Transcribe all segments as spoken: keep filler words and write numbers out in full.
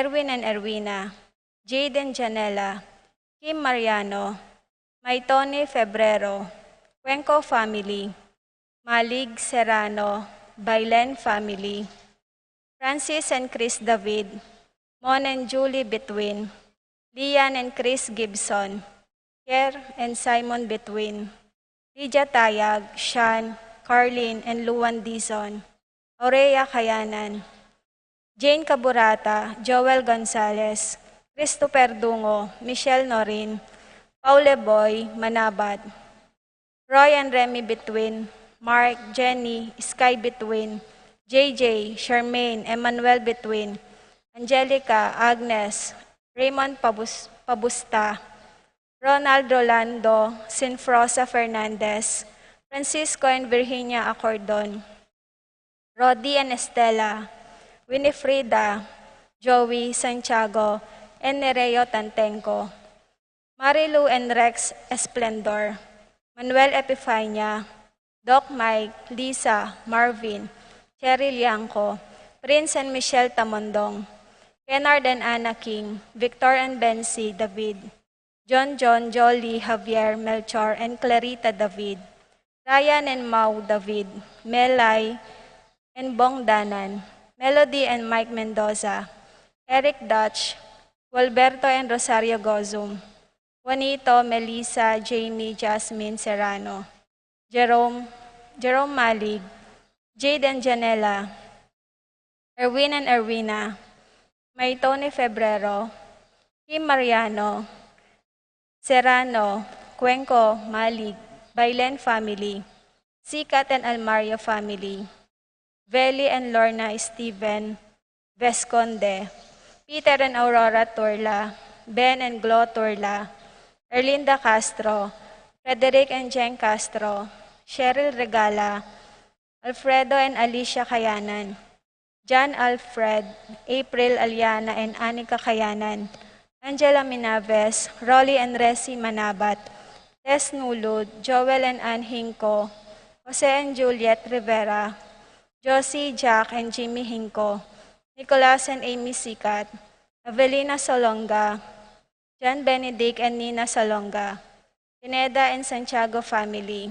Erwin and Erwina, Jade and Janela, Kim Mariano, Maitoni Febrero, Cuenco family, Malig Serrano, Bailen family, Francis and Chris David, Mon and Julie Between, Lian and Chris Gibson, Kier and Simon Between, Lydia Tayag, Shan, Carlin and Luan Dizon, Aurea Kayanan, Jane Caburata, Joel Gonzalez, Christopher Dungo, Michelle Norin, Paule Boy Manabat, Roy and Remy Between, Mark, Jenny, Sky Between, J J, Charmaine, Emmanuel Between, Angelica, Agnes, Raymond Pabus- Pabusta, Ronald Rolando, Sinfrosa Fernandez, Francisco and Virginia Acordon, Rodi and Estela, Winifrida, Joey Santiago, and Nereo Tantenco, Marilu and Rex Esplendor, Manuel Epifania, Doc Mike, Lisa, Marvin, Cherry Liangco, Prince and Michelle Tamondong, Kennard and Anna King, Victor and Bency David, John John, Jolly, Javier, Melchor, and Clarita David, Ryan and Mau David, Melay and Bong Danan, Melody and Mike Mendoza, Eric Dutch, Gualberto and Rosario Gozum, Juanito, Melissa, Jamie, Jasmine Serrano, Jerome, Jerome Malig, Jade and Janela, Erwin and Erwina, May Tony Febrero, Kim Mariano, Serrano, Cuenco, Malig, Bailen family, Sikat and Almario family, Veli and Lorna Steven Vesconde, Peter and Aurora Turla, Ben and Glo Turla, Erlinda Castro, Frederick and Jen Castro, Cheryl Regala, Alfredo and Alicia Kayanan, John Alfred, April Aliana and Anika Kayanan, Angela Minaves, Rolly and Resi Manabat, Tess Nulud, Joel and Ann Hinco, Jose and Juliet Rivera, Josie, Jack and Jimmy Hinco, Nicolas and Amy Sikat, Evelina Salonga, John Benedict and Nina Salonga, Pineda and Santiago family,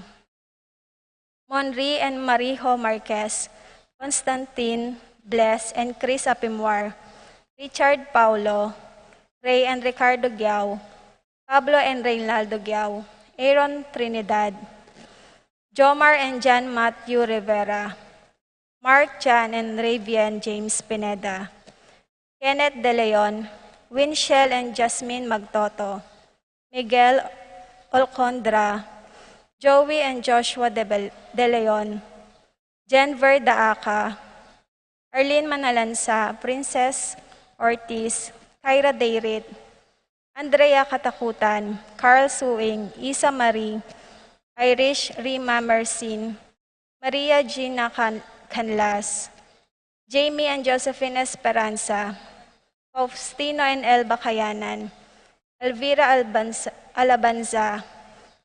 Monri and Marijo Marquez, Constantine, Bless and Chris Apimwar, Richard Paulo, Ray and Ricardo Giao, Pablo and Reynaldo Giao, Aaron Trinidad, Jomar and John Matthew Rivera, Mark, John and Ravian James Pineda, Kenneth De Leon, Winchell and Jasmine Magtoto, Miguel Olcondra, Joey and Joshua De, Bel- De Leon, Jenver Daaca, Arlene Manalansa, Princess Ortiz, Kyra Dayrit, Andrea Katakutan, Carl Suing, Isa Marie, Irish Rima Mercin, Maria Gina Can- Canlas, Jamie and Josephine Esperanza, Faustino and Elba Kayanan, Elvira Albanza, Alabanza,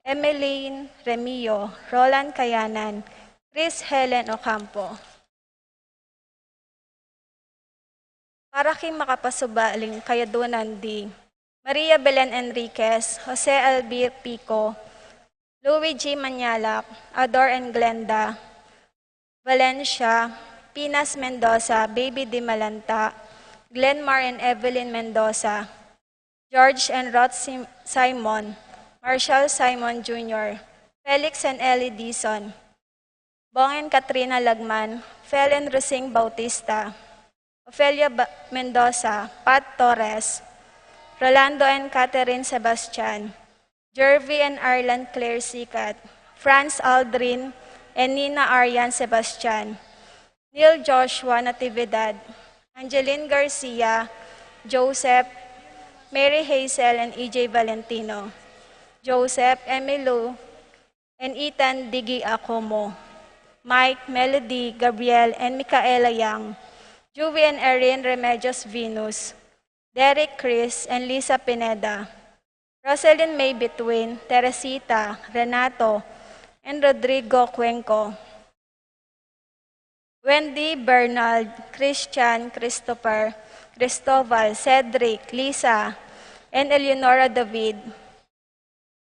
Emeline Remio, Roland Kayanan, Chris Helen Ocampo. Para king makapasubaling kayadunan di Maria Belen Enriquez, Jose Albir Pico, Louis G Manyalak, Ador and Glenda Valencia, Pinas Mendoza, Baby Di Malanta, Glenmar and Evelyn Mendoza, George and Rod Sim- Simon, Marshall Simon Junior, Felix and Ellie Dizon, Bong and Katrina Lagman, Fel and Rosing Bautista, Ofelia Ba- Mendoza, Pat Torres, Rolando and Catherine Sebastian, Jervy and Arlan Claire Sikat, Franz Aldrin and Nina Arian Sebastian, Neil Joshua Natividad, Angeline Garcia, Joseph, Mary Hazel and E J Valentino, Joseph, Emilou, and Ethan Digi Acomo, Mike, Melody, Gabriel, and Micaela Yang, Juvi and Erin Remedios Venus, Derek, Chris, and Lisa Pineda, Roselyn May Between, Teresita, Renato, and Rodrigo Cuenco, Wendy, Bernard, Christian, Christopher, Cristobal, Cedric, Lisa, and Eleonora David,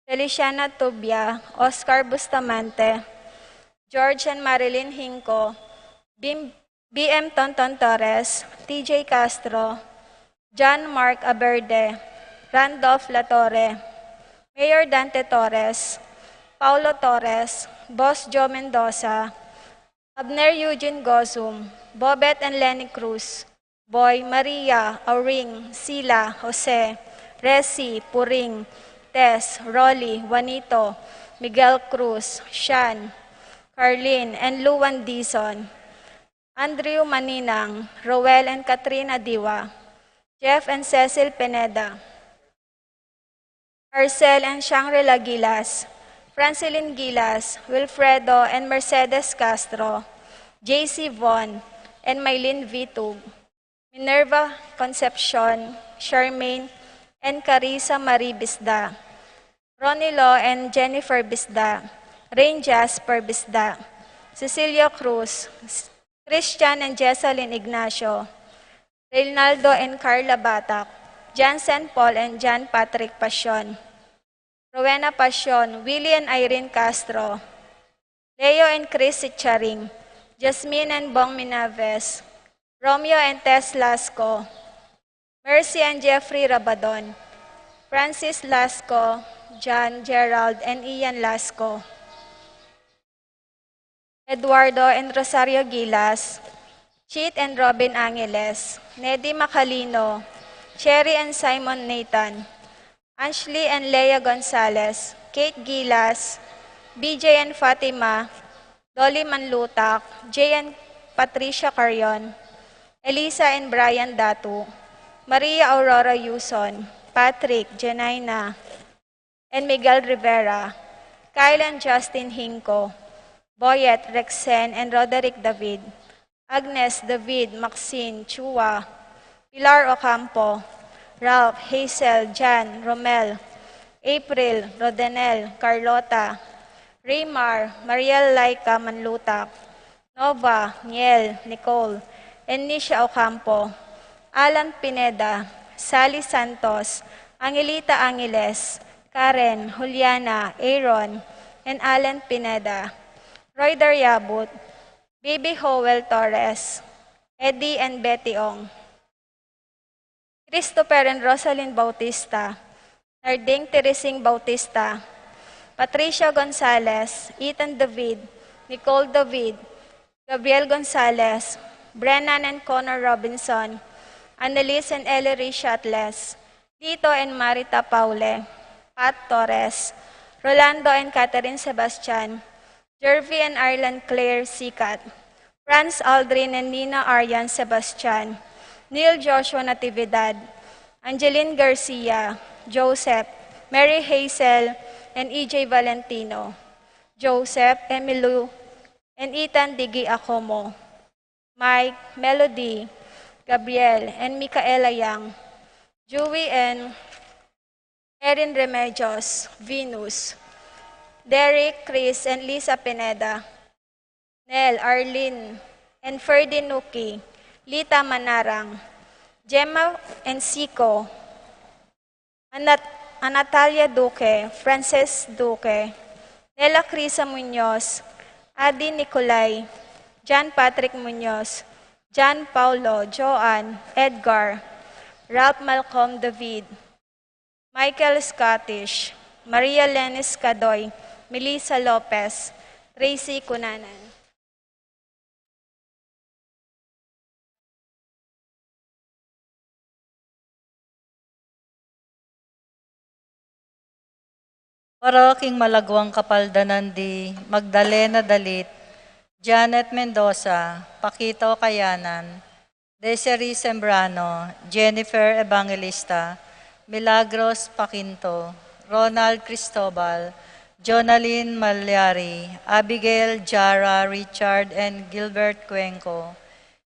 Feliciana Tubia, Oscar Bustamante, George and Marilyn Hinco, Bim-, B M Tonton Torres, T J Castro, John Mark Aberde, Randolph Latorre, Mayor Dante Torres, Paulo Torres, Boss Joe Mendoza, Abner Eugene Gozum, Bobet and Lenny Cruz, Boy, Maria, Auring, Sila, Jose, Resi, Puring, Tess, Rolly, Juanito, Miguel Cruz, Shan, Carlin, and Luan Dizon, Andrew Maninang, Roel and Katrina Diwa, Jeff and Cecil Pineda, Arcel and Shangri-La Gilas, Francilyn Gilas, Wilfredo and Mercedes Castro, J C Von, and Mylene Vitug, Minerva Concepcion, Charmaine, and Carissa Marie Bisda, Ronilo and Jennifer Bisda, Rain Jasper Bisda, Cecilio Cruz, Christian and Jessalyn Ignacio, Reynaldo and Carla Batak, Jansen Paul and John Patrick Pasion, Rowena Pasion, Willie and Irene Castro, Leo and Chris Sicharing, Jasmine and Bong Minaves, Romeo and Tess Lasco, Mercy and Jeffrey Rabadon, Francis Lasco, John, Gerald, and Ian Lasco, Eduardo and Rosario Gilas, Cheet and Robin Angeles, Nedy Macalino, Cherry and Simon Nathan, Ashley and Leia Gonzalez, Kate Gilas, B J and Fatima, Dolly Manlutak, Jay and Patricia Carion, Elisa and Brian Datu, Maria Aurora Yuson, Patrick, Jenina, and Miguel Rivera, Kyle and Justin Hinco, Boyet, Rexen, and Roderick David, Agnes, David, Maxine, Chua, Pilar Ocampo, Ralph, Hazel, Jan, Romel, April, Rodenel, Carlota, Raymar, Mariel Laika Manlutak, Nova, Niel, Nicole, Enisha Ocampo, Alan Pineda, Sally Santos, Angelita Angeles, Karen, Juliana, Aaron, and Alan Pineda, Roy Dariabut, Baby Joel Torres, Eddie and Betty Ong, Christopher and Rosalyn Bautista, Narding Teresing Bautista, Patricia Gonzalez, Ethan David, Nicole David, Gabriel Gonzalez, Brennan and Connor Robinson, Annalise and Ellery Shatles, Lito and Marita Paule, Pat Torres, Rolando and Catherine Sebastian, Jervy and Arlan Claire Sikat, Franz Aldrin and Nina Arian Sebastian, Neil Joshua Natividad, Angeline Garcia, Joseph, Mary Hazel, and E J Valentino, Joseph, Emilu, and Ethan Digi Acomo, Mike, Melody, Gabriel, and Micaela Yang, Jui and Erin Remedios, Venus, Derek, Chris, and Lisa Pineda, Nel, Arlene, and Ferdy Nuki, Lita Manarang, Gemma and Siko, Anat-, Anatalia Duque, Frances Duque, Nela Crisa Muñoz, Adi Nicolay, John Patrick Muñoz, John Paulo, Joan, Edgar, Ralph Malcolm David, Michael Scottish, Maria Lenis Cadoy, Melissa Lopez, Tracy Cunanan. Para king malaguang kapaldanan di Magdalena Dalit, Janet Mendoza, Paquito Kayanan, Desiree Sembrano, Jennifer Evangelista, Milagros Paquinto, Ronald Cristobal, Jonalyn Malyari, Abigail Jara, Richard and Gilbert Cuenco,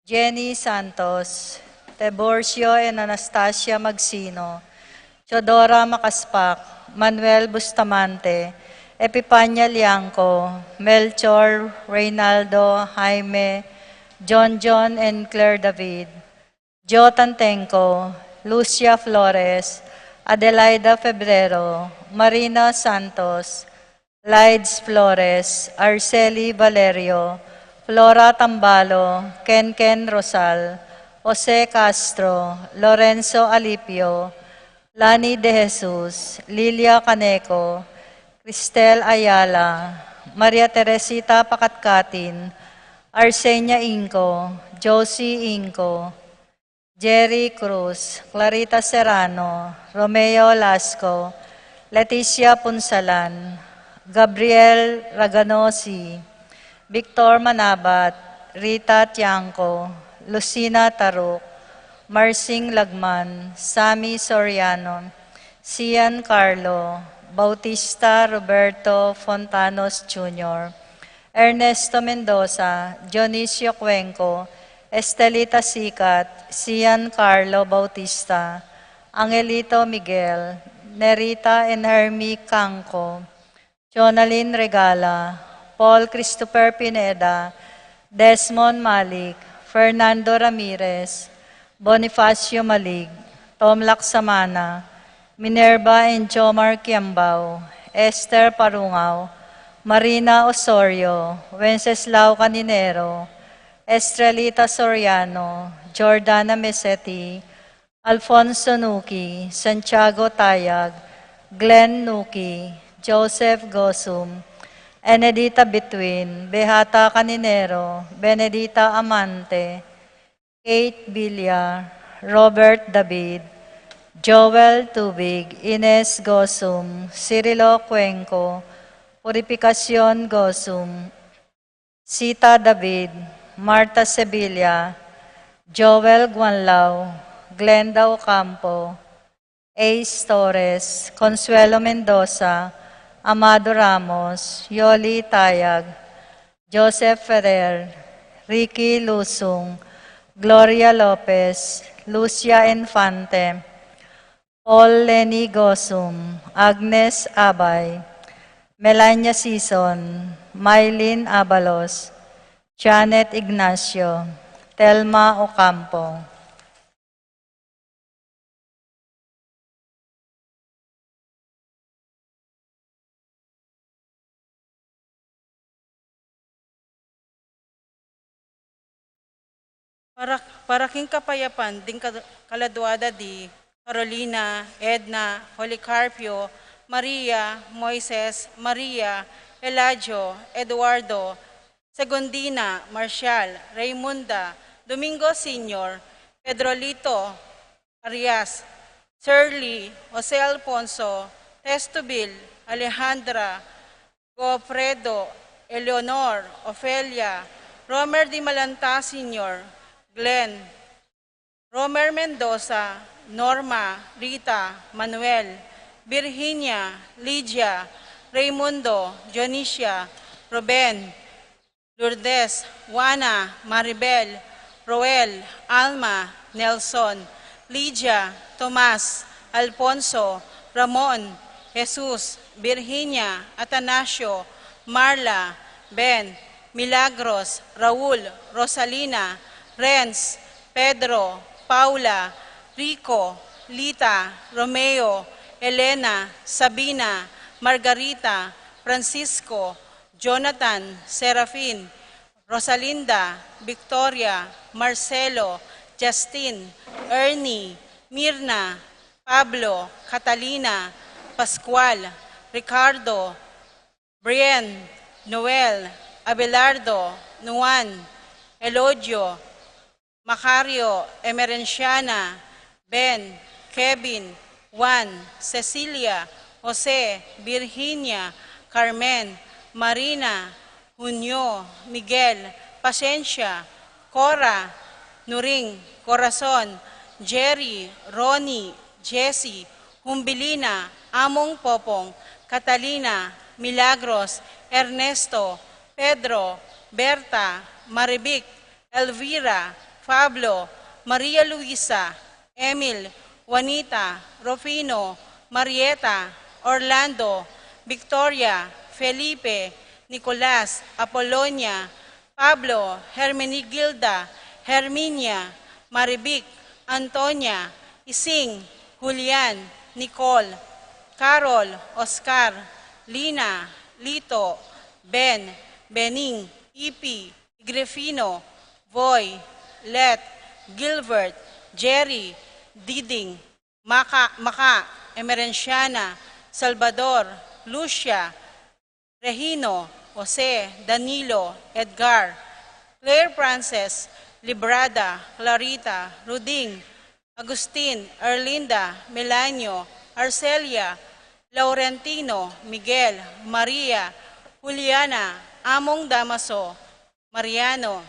Jenny Santos, Tiburcio and Anastasia Magsino, Teodora Macaspac, Manuel Bustamante, Epipania Liangco, Melchor, Reynaldo, Jaime, John John and Claire David, Joe Tantenco, Lucia Flores, Adelaida Febrero, Marina Santos, Lides Flores, Arceli Valerio, Flora Tambalo, Kenken Rosal, Jose Castro, Lorenzo Alipio, Lani De Jesus, Lilia Caneco, Cristel Ayala, Maria Teresita Pakatkatin, Arsenia Inco, Josie Inco, Jerry Cruz, Clarita Serrano, Romeo Lasco, Leticia Punsalan, Gabriel Raganosi, Victor Manabat, Rita Tiangco, Lucina Taruk, Marsing Lagman, Sammy Soriano, Sian Carlo, Bautista Roberto Fontanos Junior, Ernesto Mendoza, Dionisio Cuenco, Estelita Sicat, Sian Carlo Bautista, Angelito Miguel, Nerita and Hermie Canco, Jonalyn Regala, Paul Christopher Pineda, Desmond Malik, Fernando Ramirez, Bonifacio Malig, Tom Laksamana, Minerva and Jomar Kiambao, Esther Parungao, Marina Osorio, Wenceslao Caninero, Estrelita Soriano, Jordana Meseti, Alfonso Nuki, Santiago Tayag, Glenn Nuki, Joseph Gosum, Enedita Between, Behata Caninero, Benedita Amante, Kate Bilya, Robert David, Joel Tubig, Ines Gosum, Cirilo Cuenco, Purificacion Gosum, Sita David, Martha Sevilla, Joel Guanlao, Glenda Ocampo, Ace Torres, Consuelo Mendoza, Amado Ramos, Yoli Tayag, Joseph Ferrer, Ricky Lusung, Gloria Lopez, Lucia Infante, Paul Lenny Gosum, Agnes Abay, Melania Sison, Mylene Abalos, Janet Ignacio, Telma Ocampo. Para, para king kapayapan ding ka-, kaladua da di Carolina, Edna, Policarpio, Maria, Moises, Maria, Eladio, Eduardo, Segundina, Marcial, Raymunda, Domingo Senior, Pedrolito, Arias, Shirley, Jose Alfonso, Testubil, Alejandra, Gofredo, Eleonor, Ofelia, Romer Di Malanta Senior, Glenn, Romer Mendoza, Norma, Rita, Manuel, Virginia, Lydia, Raymundo, Dionisia, Ruben, Lourdes, Juana, Maribel, Roel, Alma, Nelson, Lydia, Tomas, Alfonso, Ramon, Jesus, Virginia, Atanasio, Marla, Ben, Milagros, Raul, Rosalina, Renz, Pedro, Paula, Rico, Lita, Romeo, Elena, Sabina, Margarita, Francisco, Jonathan, Serafin, Rosalinda, Victoria, Marcelo, Justin, Ernie, Mirna, Pablo, Catalina, Pascual, Ricardo, Brian, Noel, Abelardo, Nuan, Elodio, Macario, Emerenciana, Ben, Kevin, Juan, Cecilia, Jose, Virginia, Carmen, Marina, Junio, Miguel, Pasencia, Cora, Nuring, Corazon, Jerry, Ronnie, Jessie, Humbilina, Among Popong, Catalina, Milagros, Ernesto, Pedro, Berta, Marivic, Elvira, Pablo, Maria Luisa, Emil, Juanita, Rufino, Marieta, Orlando, Victoria, Felipe, Nicolas, Apolonia, Pablo, Hermenegilda, Herminia, Marivic, Antonia, Ising, Julian, Nicole, Carol, Oscar, Lina, Lito, Ben, Bening, Ipi, Igrefino, Voy, Let, Gilbert, Jerry, Diding, Maka, Maka, Emerenciana, Salvador, Lucia, Regino, Jose, Danilo, Edgar, Claire Frances, Librada, Clarita, Ruding, Agustin, Erlinda, Melanio, Arcelia, Laurentino, Miguel, Maria, Juliana, Among Damaso, Mariano,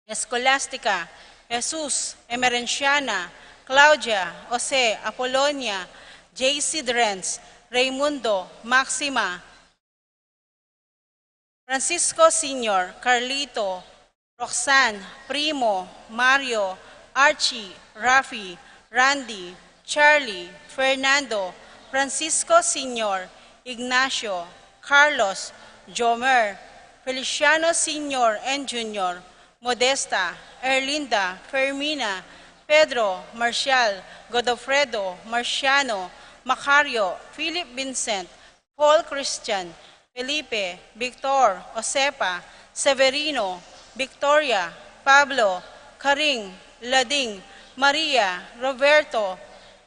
Escolastica, Jesus, Emerenciana, Claudia, Jose, Apolonia, J C Drens, Raimundo, Maxima, Francisco Senior, Carlito, Roxanne, Primo, Mario, Archie, Rafi, Randy, Charlie, Fernando, Francisco Senior, Ignacio, Carlos, Jomer, Feliciano Senior and Junior, Modesta, Erlinda, Fermina, Pedro, Marcial, Godofredo, Marciano, Macario, Philip Vincent, Paul Christian, Felipe, Victor, Josefa, Severino, Victoria, Pablo, Karing, Lading, Maria, Roberto,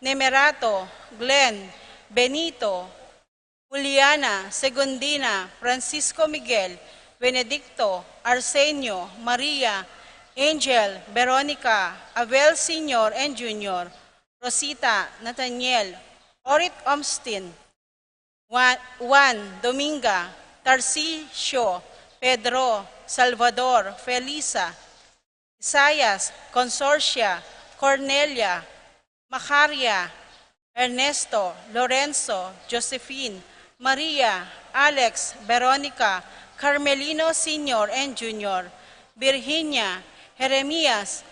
Nemerato, Glenn, Benito, Juliana, Segundina, Francisco Miguel, Benedicto, Arsenio, Maria, Angel, Veronica, Abel Senior and Junior, Rosita, Nathaniel, Orit Omstin, Juan, Juan, Dominga, Tarcisio, Pedro, Salvador, Felisa, Isaias, Consorcia, Cornelia, Macaria, Ernesto, Lorenzo, Josephine, Maria, Alex, Veronica, Carmelino Senior and Junior, Virginia, Jeremias,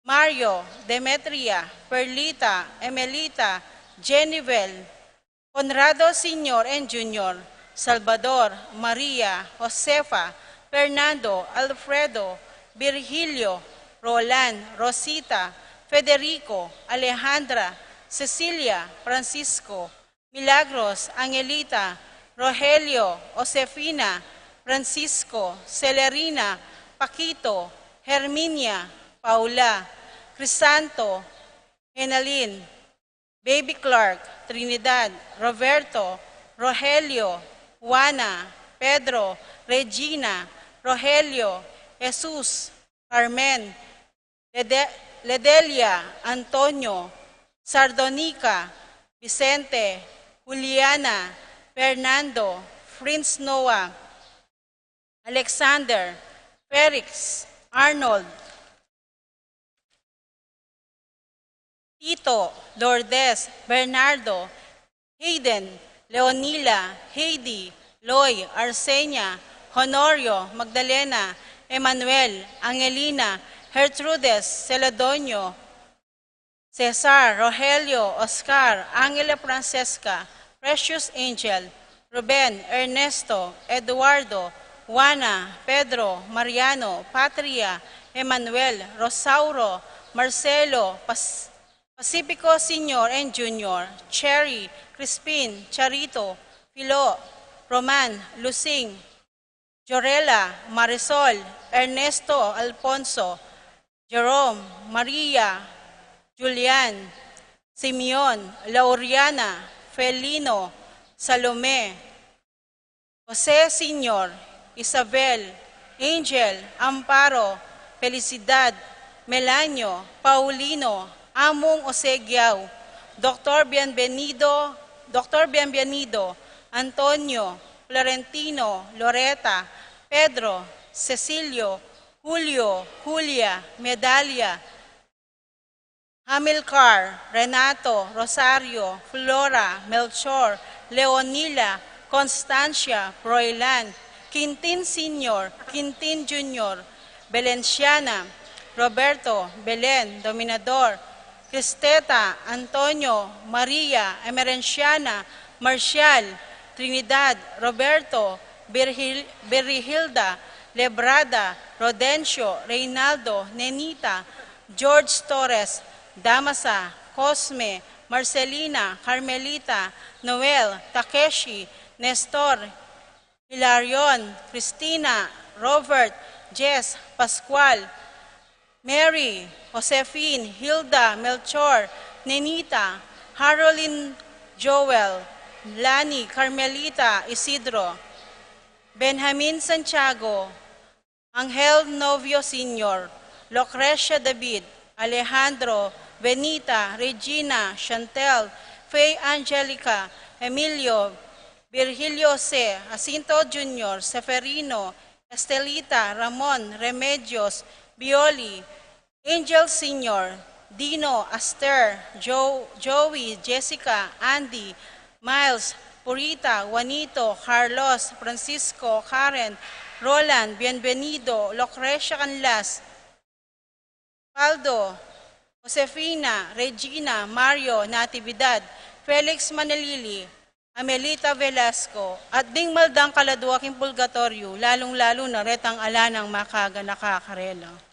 Mario, Demetria, Perlita, Emelita, Jenivel, Conrado Senior and Junior, Salvador, Maria, Josefa, Fernando, Alfredo, Virgilio, Roland, Rosita, Federico, Alejandra, Cecilia, Francisco, Milagros, Angelita, Rogelio, Josefina, Francisco, Celerina, Paquito, Herminia, Paula, Crisanto, Henalyn, Baby Clark, Trinidad, Roberto, Rogelio, Juana, Pedro, Regina, Rogelio, Jesus, Carmen, Lede-, Ledelia, Antonio, Sardonica, Vicente, Juliana, Fernando, Prince Noah, Alexander, Felix, Arnold, Tito, Lourdes, Bernardo, Hayden, Leonila, Heidi, Loy, Arsenia, Honorio, Magdalena, Emmanuel, Angelina, Gertrudes, Celedonio, Cesar, Rogelio, Oscar, Angela, Francesca, Precious Angel, Ruben, Ernesto, Eduardo, Juana, Pedro, Mariano, Patria, Emmanuel, Rosauro, Marcelo, Pas-, Pacifico Senior and Junior, Cherry, Crispin, Charito, Filo, Roman, Lusing, Jorela, Marisol, Ernesto, Alfonso, Jerome, Maria, Julian, Simeon, Lauriana, Felino, Salome, Jose Senior, Isabel, Angel, Amparo, Felicidad, Melanio, Paulino, Among Jose Giao, Doktor Bienvenido, Doktor Bienvenido, Antonio, Florentino, Loreta, Pedro, Cecilio, Julio, Julia, Medalia, Hamilcar, Renato, Rosario, Flora, Melchor, Leonila, Constancia, Froilan, Quintin Senior, Quintin Junior, Belenciana, Roberto, Belen, Dominador, Cristeta, Antonio, Maria, Emerenciana, Marcial, Trinidad, Roberto, Virgil-, Virgilda, Lebrada, Rodencio, Reynaldo, Nenita, George Torres, Damasa, Cosme, Marcelina, Carmelita, Noel, Takeshi, Nestor, Hilarion, Christina, Robert, Jess, Pascual, Mary, Josephine, Hilda, Melchor, Nenita, Harolin, Joel, Lani, Carmelita, Isidro, Benjamin Santiago, Angel Novio Senior, Lucrecia David, Alejandro, Benita, Regina, Chantel, Faye Angelica, Emilio, Virgilio C., Jacinto Junior, Seferino, Estelita, Ramon, Remedios, Bioli, Angel Senior, Dino, Aster, Jo-, Joey, Jessica, Andy, Miles, Purita, Juanito, Carlos, Francisco, Karen, Roland, Bienvenido, Lucrecia Canlas, Paldo, Josefina, Regina, Mario, Natividad, Felix Manalili, Amelita Velasco, at ding maldang kaladua king purgatoryo, lalung-lalu na retang ala nang makaganaka karela.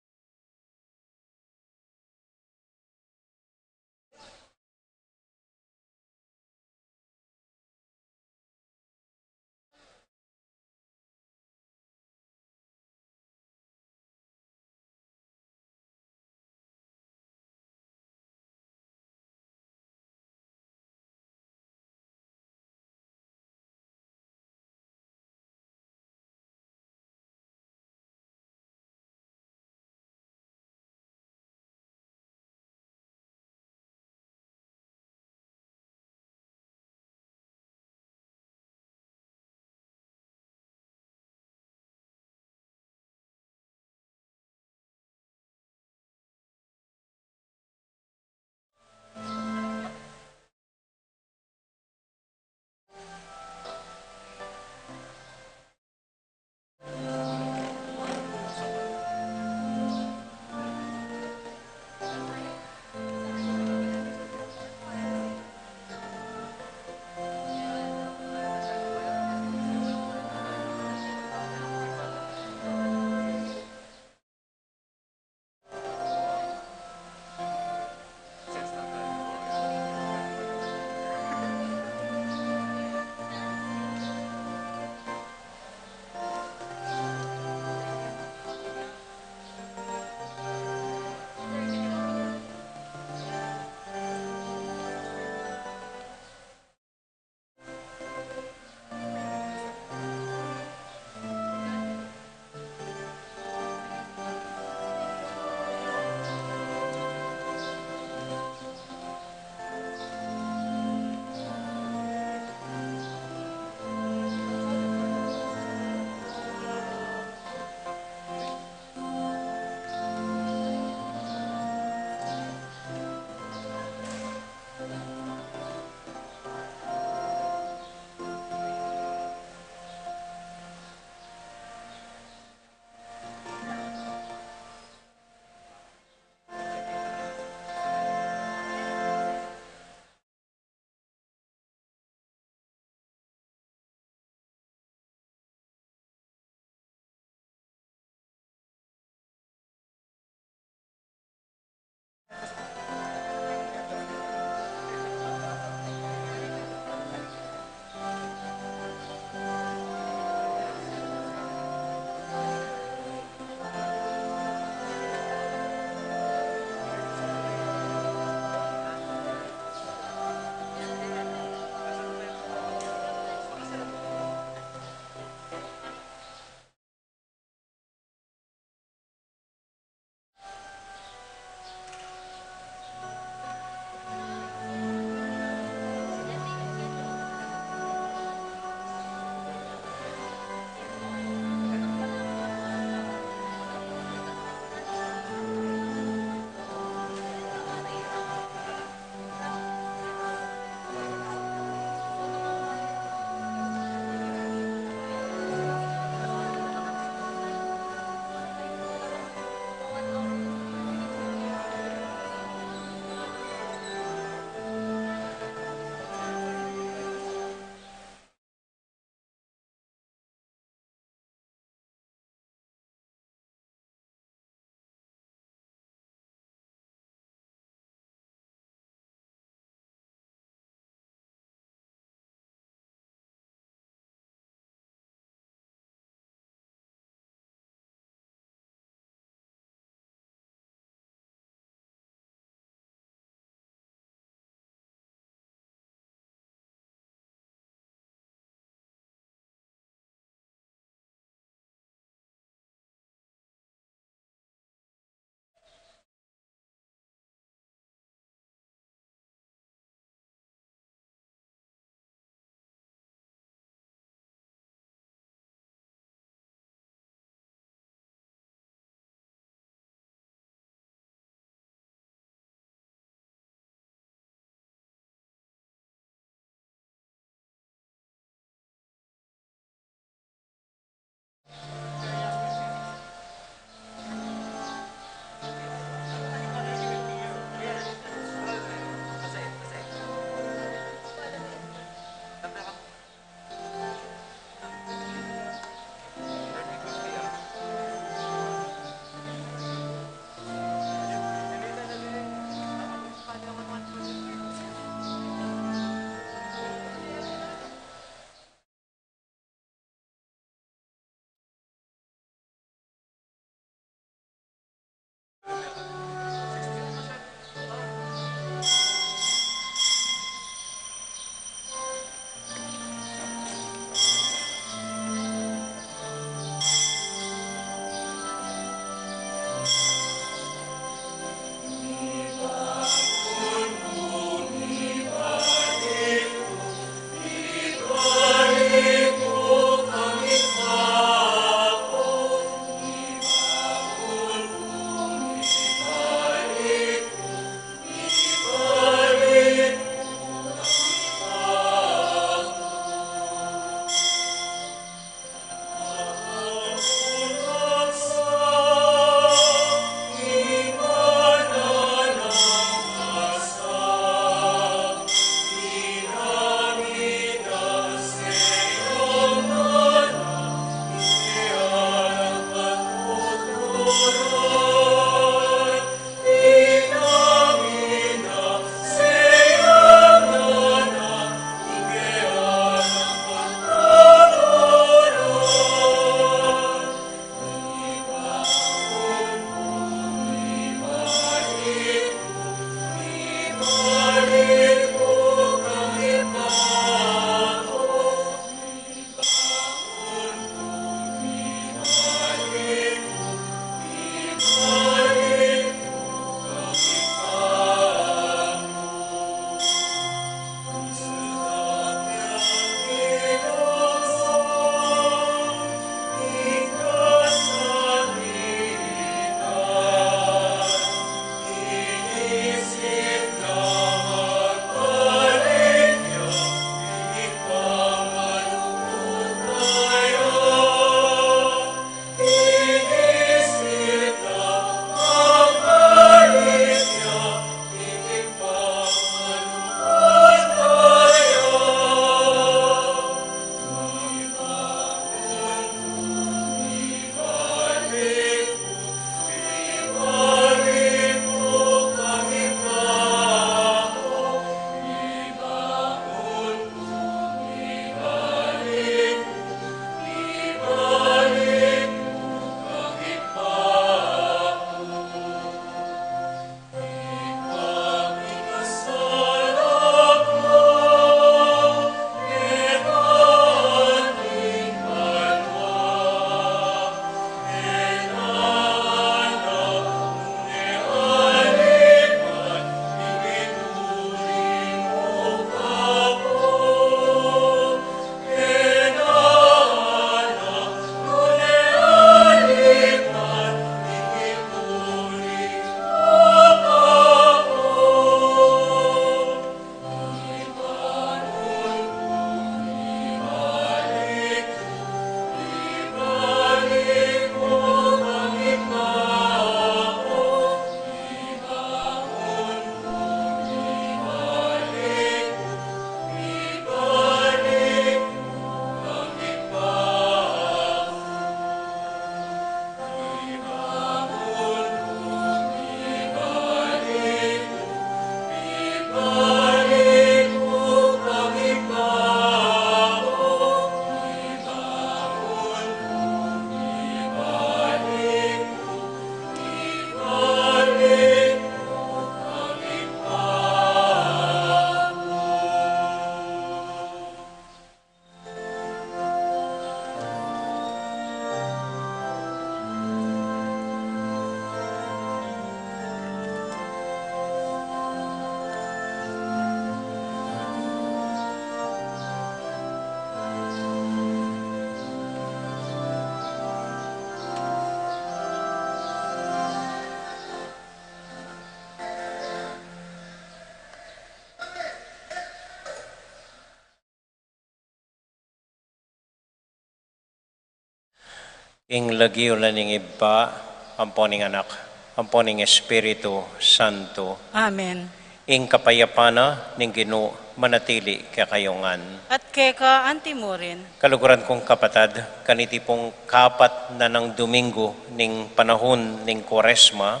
Ing lagyu na ning Ibpa, ampo ning Anak, ampo ning Espiritu Santo. Amen. Ing kapayapan na ning Ginu manatili kekayu ngan. At keka anti mu rin. Kaluguran kung kapatad, kaniti pung kapat na nang Domingo ning panahun ning Kuaresma,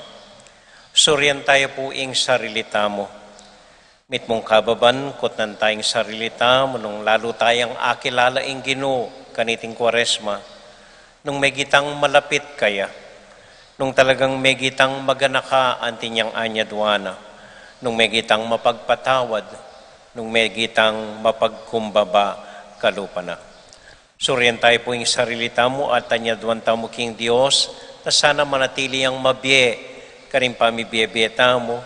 surian tayu pu ing sarili tamu. Mitmung kababan, kutnan taya ing sarili tamu nung lalu tayang akilala ing Ginu kaniting Kuaresma, nung megitang malapit kaya, nung talagang megitang maganaka anti nyang anyadwan na, nung megitang mapagpatawad, nung megitang mapagkumbaba kalupa na. Surian tayu pu ing sarili tamu at anyadwan tamu king Dios, na sana manatili yang mabie karing pamibie-bie tamu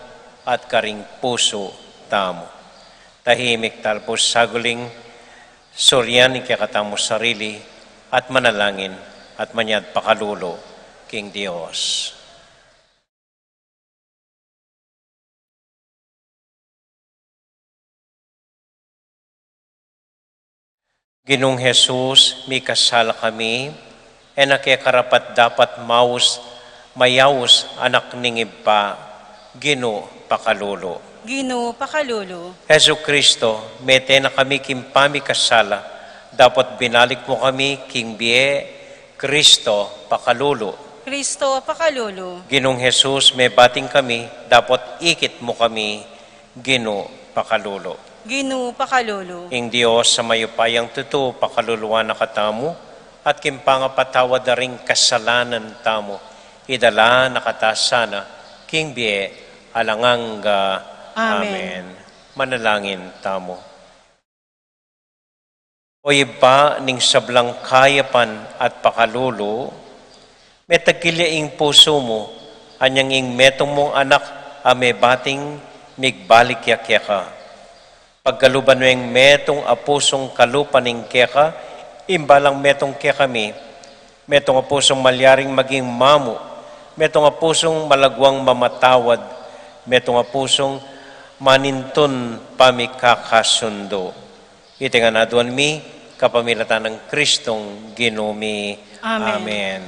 at karing pusu tamu. Tahimik tamu pu saguling, surian ing kekatamung sarili at manalangin at manyad pakalulu king Dios. Ginung Jesus, mikasala kami, e na ke karapat-dapat maus, mayaus, Anak ning Ibpa, Ginu, pakalulu. Ginu, pakalulu. Jesucristo, mete na kami king pamikasala, dapot binalik mu kami king bie, Cristo, pakalulu. Cristo, pakalulu. Ginung Jesus, mebating kami, dapot ikit mu kami, Ginu, pakalulu. Ginu, pakalulu. Ing Dios a mayupayang tutu, pakaluluan na katamu, at king pangapatawad da ring kasalanan tamu, idala na kata sana king bie alang angga. Amen. Amen. Manalangin tamu. O Ibpa ning sablang kayapan at pakalulu, metagkil ya ing pusu mu, anyang ing metung mung Anak a mebating migbalik ya keka. Pagkaluban mu ing metung a pusung kalupa ning keka, imbalang metung kekami, metung a pusung malyaring maging mamu, metung a pusung malagwang mamatawad, metung a pusung manintun pamikakasundu. Iti ngan aduan mi, kapamilatan nang Kristong Ginu mi. Amen. Amen.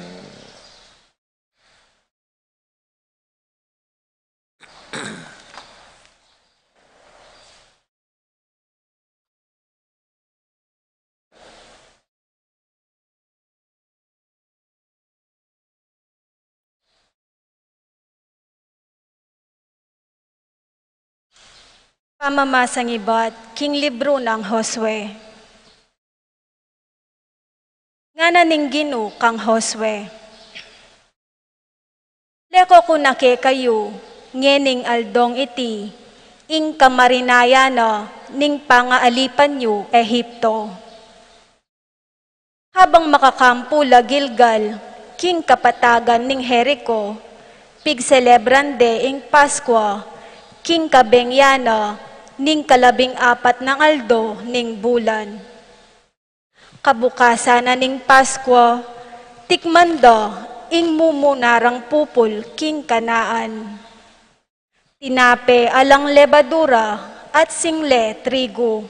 Pamamasang ibat king libru nang Josue. Ngana ning Ginu kang Josue, leko ku na kekayu ngening aldong iti ing kamarinayan na ning pangaalipan yu Egipto. Habang makakampu la Gilgal, king kapatagan ning Jerico, pigselebran de ing Paskua, king kabeng ya na ning kalabing apat nang aldo ning bulan. Kabukasan na ning Paskua, tikman da ing mumuna rang pupul king Kanaan. Tinape alang lebadura at single trigu.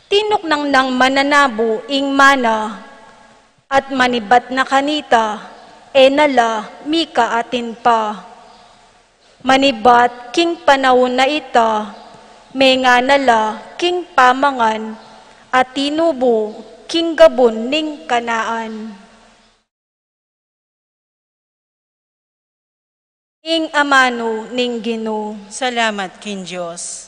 Tinuknang nang mananabu ing mana, at manibat na kanita, e na la mikaatin pa. Manibat king panaun a ita, mengana la king pamangan a tinubu king gabun ning Kanaan. Ing amanu ning Ginu. Salamat king Dios.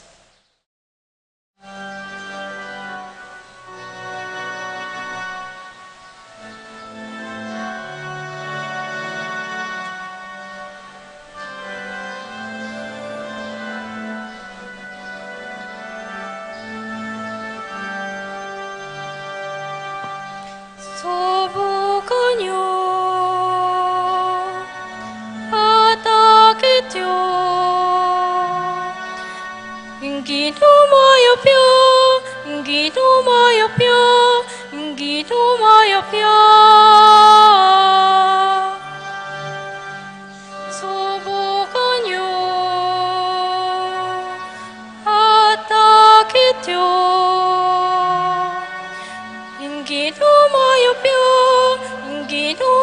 Subukan yu at akit yu. Ing Ginu mayap ya, ing Ginu mayap ya, ing Ginu mayap ya. Subukan yu at akit yu. Ing Ginu mayap ya, ing Ginu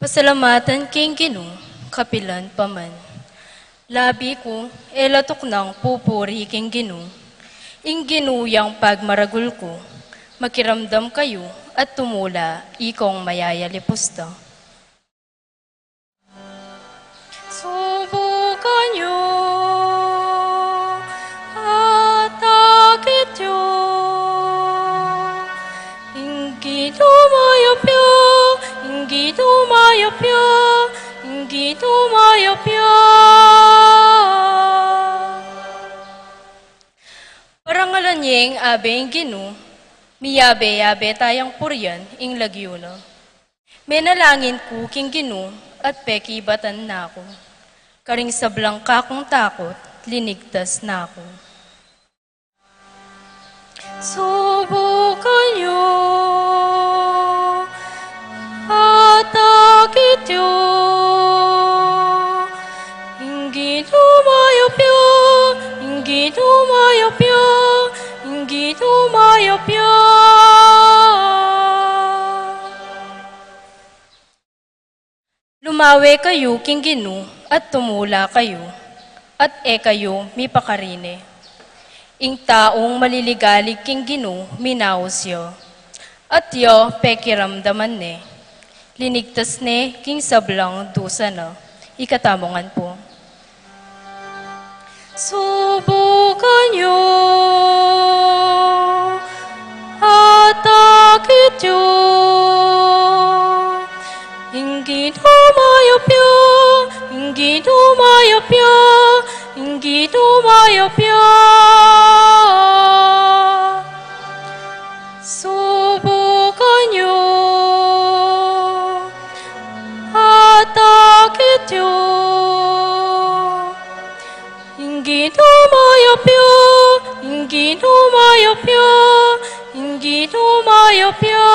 Salamatan king Ginu, kapilan pa man. Labi ku, e la tuknang pupuri king Ginu. Ing Ginu yang pagmaragul ku, makiramdam kayu at tumula, ikong mayayalipusta. Subukan yu at akit yu. Ing Ginu mayap ya, ing Ginu mayap ya, ing Ginu mayap ya. Parangalan yeng abe ing Ginu, miyabe-yabe tayang purian ing lagyu na. Menalangin ku king Ginu at pekibatan na ku. Karing sablang kakung takut, linigtas na ku. Subukan yu at akit yu. Ing Ginu mayap ya, ing Ginu mayap ya, ing Ginu mayap ya. Lumawe kayu king Ginu at tumula kayu, at e kayu mipakarine. Ing taung maliligalig king Ginu minaus ya, at ya pekiramdaman ne. Linigtas ne king sablang dusa na. Ikatamu ngan pu. Subukan yu at akit yu. Ing Ginu mayap ya, ing Ginu mayap ya, ing Ginu mayap ya. Subukan yu at akit yu. Ing Ginu mayap ya, ing Ginu mayap ya, ing Ginu mayap ya.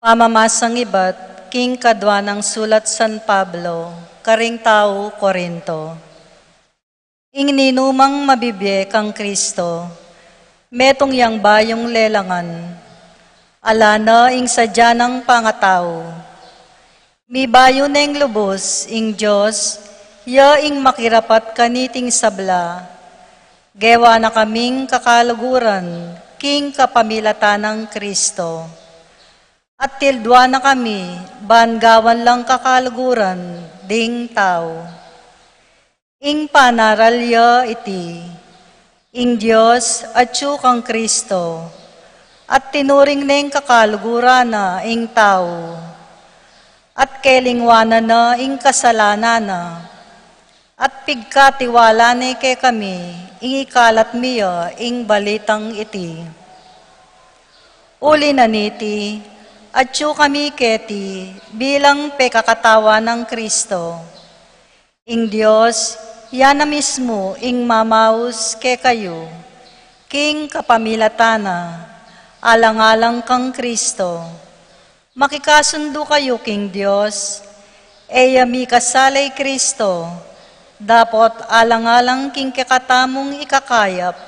Pamamasang ibat king kadua nang sulat San Pablo karing tau Corinto. Ing ninumang mabibie kang Kristo, metung yang bayung lelangan, ala na ing sadya nang pangatau. Mibayu neng lubus ing Dios, ya ing makirapat kaniting sabla. Gewa na kaming kakaluguran king kapamilatan nang Kristo. At tildua na kami, ban gawan lang kakaluguran ding tau. Ing panaral ya iti, ing Dios atyu kang Kristo, at tinuring neng kakaluguran na ing tau, at kelingwanan na ing kasalanan na, at pigkatiwala ne kekami ing ikalat mi ya ing balitang iti. Uli na niti, atyu kami keti bilang pekakatawan nang Kristo. Ing Dios, ya na mismu ing mamaus kekayu, king kapamilatan na, alang-alang kang Kristo. Makikasundu kayu king Dios, e ya mikasala i Kristo, dapot alang-alang king kekatamung ikakayap,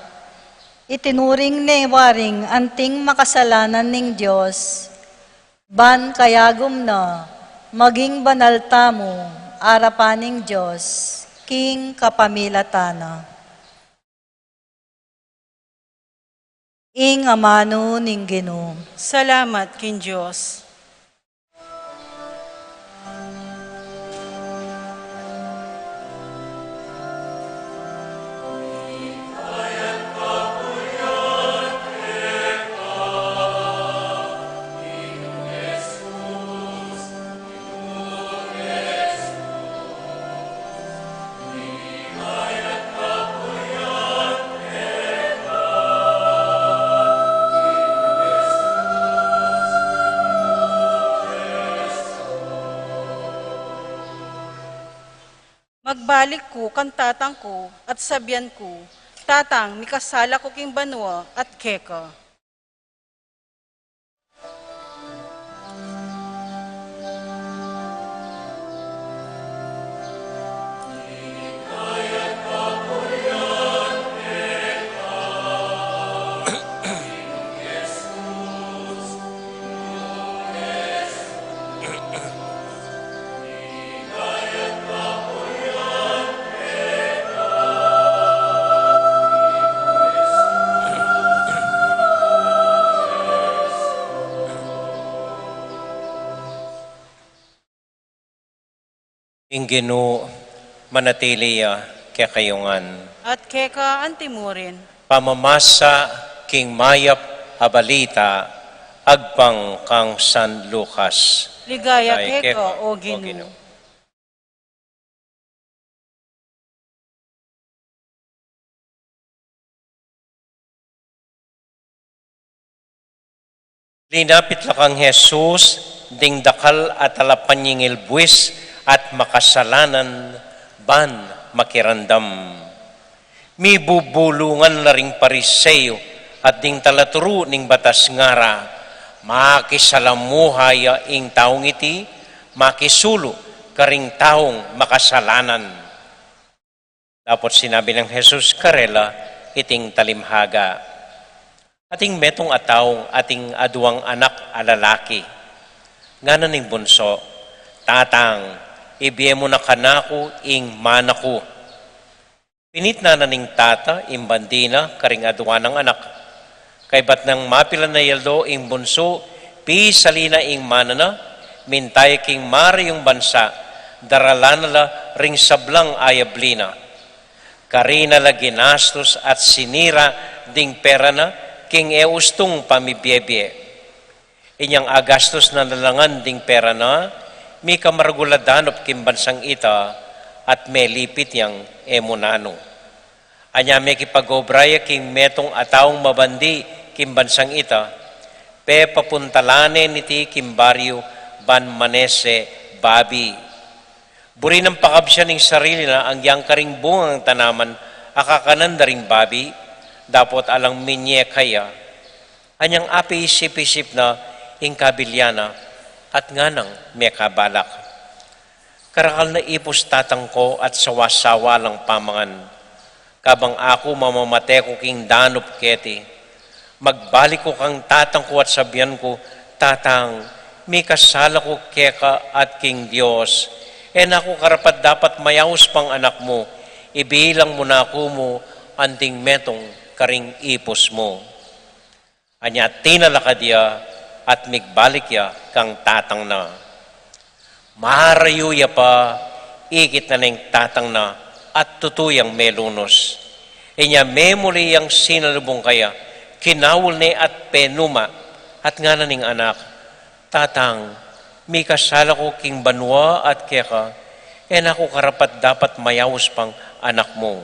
itinuring ne waring anting makasalanan ning Dios, ban kayagum na maging banal tamu arapan ning Dios, king kapamilatan na. Ing amanu ning Ginu. Salamat king Dios. Magbalik ku kang tatang ku at sabian ku, Tatang, mikasala ku king banua at keka. Ing Ginu manatili ya kekayu ngan. At keka antimurin. Pamamasa king mayap a balita agpang kang San Lucas. Ligaya keka, o Ginu. Linapit la kang Jesus ding dakal a talapanyingil buis at makasalanan ban makiramdam. Mibubulungan la ring Pariseo at ding talaturu ning batas ngara, makisalamuha ya ing taung iti makisulu karing taung makasalanan. Dapot sinabi nang Jesus karela iting talimhaga. Ating metung a taung ating aduang anak a lalaki. Ngana ning bunsu, "Tatang, ibie mu na kanaku ing mana ku." Pinitnan na ning tata ing bandi na karing aduang anak. Kaybat nang mapilan na yaldo ing bunsu, pisalin na ing mana na, minta ya king marayung bansa, daralan na la ring sablang ayabli na. Karina la ginastus at sinira ding pera na king e ustung pamibiebie. Inyang agastus na la ngan ding pera na, mika maragul a danup king bansang ita, at melipit yang e mu nanu. Anya mekipag-obra ya king metung a taung mabandi king bansang ita, pepapuntalan ne niti king baryu ban manese babi. Buri nang pakabsian ing sarili na anggiyang karing bungang tanaman a kakanan da ring babi, dapot alang minye kaya. Anyang apaisip-isip na ing kabilyan na, at nganang mekabalak, "Karakal na ipus tatang ku at sawa-sawa lang pamangan. Kabang aku mamamate ku king danup keti, magbalik ku kang tatang ku at sabian ku, 'Tatang, mikasala ku keka at king Dios. E na ku karapat-dapat mayaus pang anak mu. Ibilang mu na ku mu anting metung karing ipus mu.'" Anya tinalakad ya at migbalik ya kang tatang na. Marayu ya pa, ikit na ning tatang na at tutu yang melunus. Inya memuli yang sinalubung kaya, kinaul ne at penuma, at ngana ning anak, "Tatang, mikasala ku king banua at keka, e na ku karapat-dapat mayaus pang anak mu."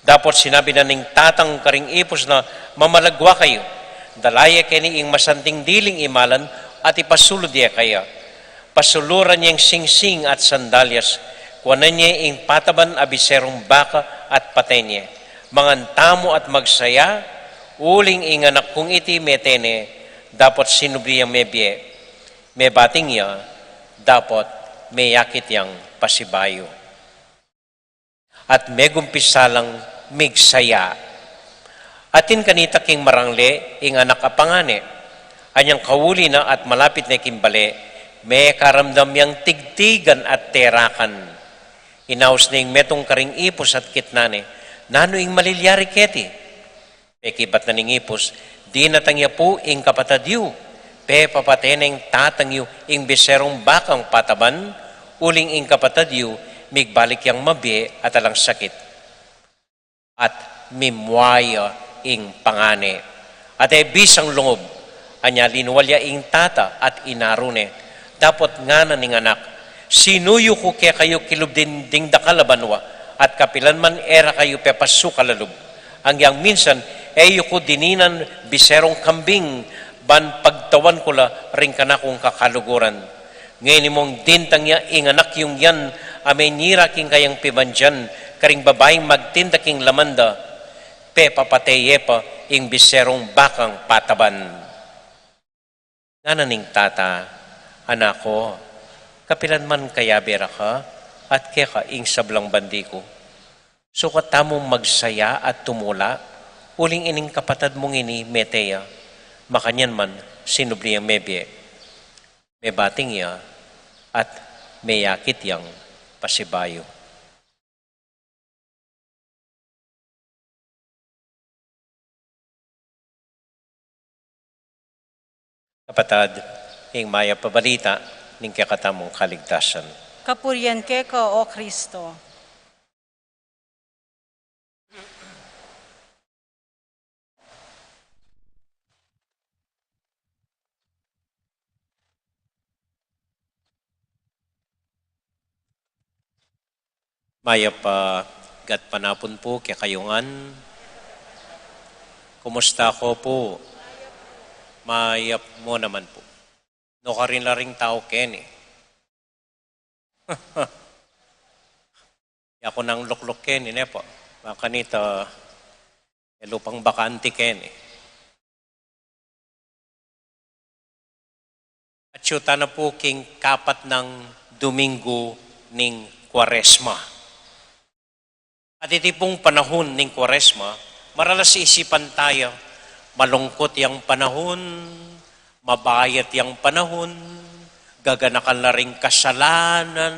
Dapot sinabi na ning tatang karing ipus na, "Mamalagwa kayu. Dala ye keni ing masanting diling imalan at ipasulud ye kaya." Pasuluran yeng singsing at sandalyas, kuanan ye ing pataban a biserung baka at paten ye. "Mangan tamu at magsaya, uling ing anak kung iti mete ne, dapot sinubli yang mebie. Mebating ya, dapot meyakit yang pasibayu." At megumpisa lang migsaya. Atin kanita king marangle ing anak a pangane. Anyang kauli na at malapit ne king bale, mekaramdam yang tigtigan at terakan. Inaus ne ing metung karing ipus at kitnan ne, "Nanu ing malilyari keti?" Pekibat na ning ipus, "Dinatang ya pu ing kapatad yu, pepapate neng tatang yu ing biserung bakang pataban, uling ing kapatad yu migbalik yang mabie at alang sakit." At mimua ya ing pangane. At e bisang lungub, anya linual ya ing tata at inaru ne. Dapot ngana ning anak, "Sinuyu ku kekayu kilub ding dakal a banua, at kapilan man e ra kayu pepasukal a lub. Anggiyang minsan, e yu ku dininan biserung kambing ban pagtawan ku la ring kanakung kakaluguran. Ngeni mung dintang ya ing anak yung yan a menyira king kayang pibandian karing babaing magtinda king laman da. pepapate ye pa ing biserung bakang pataban. Ngana ning tata, Anak ku, kapilan man kayabe ra ka, at keka ing sablang bandi ku. Sukat tamung magsaya at tumula, uling ining kapatad mung ini mete ya, makanyan man sinubli yang mebie, mebating ya, at meyakit yang pasibayu. Kapatad, ing mayap a balita ning kekatamung kaligtasan. Kapurian keka, O Kristo. Mayap a gatpanapun pu kekayu ngan. Kumusta ko pu? Mayap mu naman pu. Nukarin la ring tau keni. Yaku nang lukluk keni, ne pu. Makanita, e, lupang bakanti keni. Atyu tana pu king kapat nang Domingo ning Kuaresma. At iti pung panahun ning Kuaresma, maralas isipan taya, malungkut yang panahun, mabayat yang panahun, gaganakan la ring kasalanan,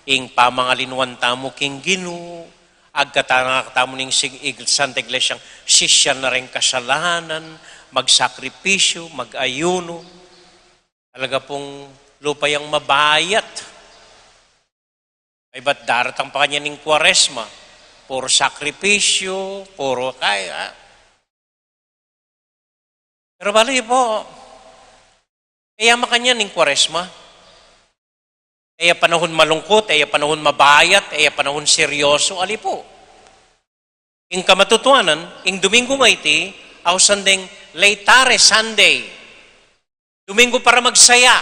ing pamangalinuan tamu king Ginu, agkatanak tamu ning sig-, ig-, Santa Iglesiang sisian na ring kasalanan, magsakripisyu, mag-ayuno. Talaga pung lupa yang mabayat. Ay, ba't daratang pa kanyan ing Kuaresma? Puro sakripisyu, puro kaya. Pero bali po, e ya makanyan ing Kuaresma. E ya panahun malungkut, e ya panahun mabayat, e ya panahun seryoso, ali po. Ing kamatutuanan, ing Domingo nga iti, ausan deng Laetare Sunday. Domingo para magsaya.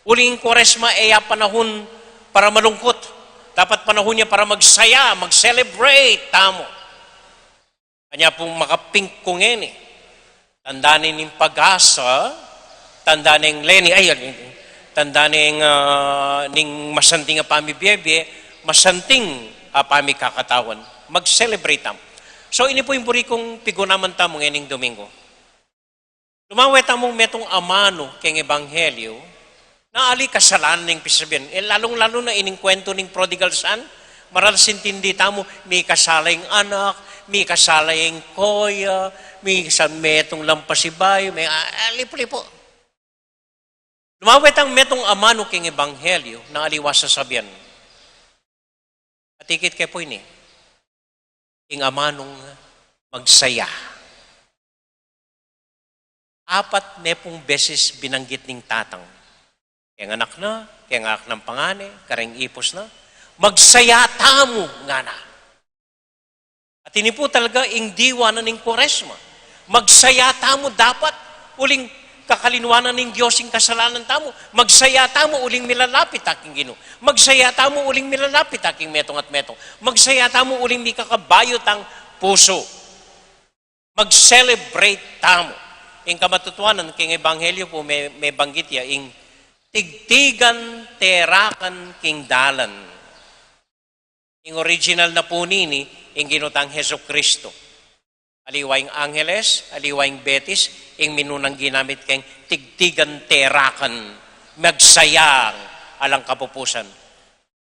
Uling ing Kuaresma, e ya panahun para malungkut. Dapat panahun ya para magsaya, mag-celebrate tamu. Anya pung makapingkung ini. Tanda ning pag-asa, tanda ning leni, ay, tanda ning, ah, ning masanting a pamibie-bie, masanting a pamikakatawan. Mag-celebrate tamu. So, ini pu ing buri kung pigunaman tamu ngening Domingo. Lumawe tamung metung amanu keng ebanghelyo, na ali kasalanan ning pisabian. E, lalung-lalu na ining kwentu ning prodigal son, maralas intindi tamu, mikasala ing anak, mikasala ing koya, mikasala metung lang pasibayu, me-, a-, a-, lipu-lipu. Lumawe tang metung amanu keng ebanghelyo, na aliwa sasabian. Atikit ke pu ini, ing amanung magsaya. Apat ne pung beses binanggit ning tatang. Keng anak na, keng anak nang pangane, kareng ipus na. Magsaya tamu, ngana. At ini pu talaga ing diwa na ning Kuaresma. Magsaya tamu dapat, uling kakalinuan na ning Dios ing kasalanan tamu. Magsaya tamu, uling milalapit ta king Ginu. Magsaya tamu, uling milalapit ta king metung at metung. Magsaya tamu, uling mikakabayu tang pusu. Mag-celebrate tamu. Ing kamatutuanan, keng ebanghelyo pu me-, mebanggit ya, ing tigtigan terakan king dalan. Ing original na pu nini, ing Ginu tang Jesucristo. Aliwa ing angeles, aliwa ing betis, ing minunang ginamit keng tigtigan terakan, magsaya alang kapupusan.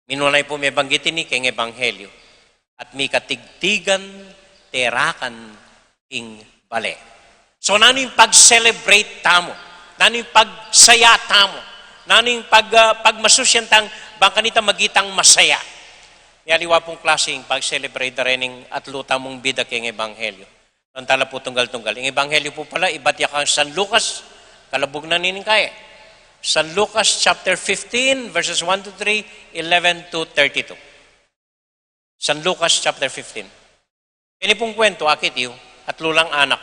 Minuna pu mebanggit ini keng ebanghelyo. At mika tigtigan terakan ing bale. So, nanu ing pag-celebrate tamu? Nanu ing pagsaya tamu? Nanu ing pag-, ah, pagmasusian tang bang kanita maging tang masaya? May aliwa pung klaseng pag-celebrate da rening atlu tamung bida keng ebanghelyo. Nanu tala pu tunggal-tunggal. Ing ebanghelyo pu pala, ibat ya kang San Lucas, kalabug na nining kaye. San Lucas chapter fifteen, verses one to three, eleven to thirty-two. San Lucas chapter fifteen. Ini pung kwentu, akit yu, atlu lang anak.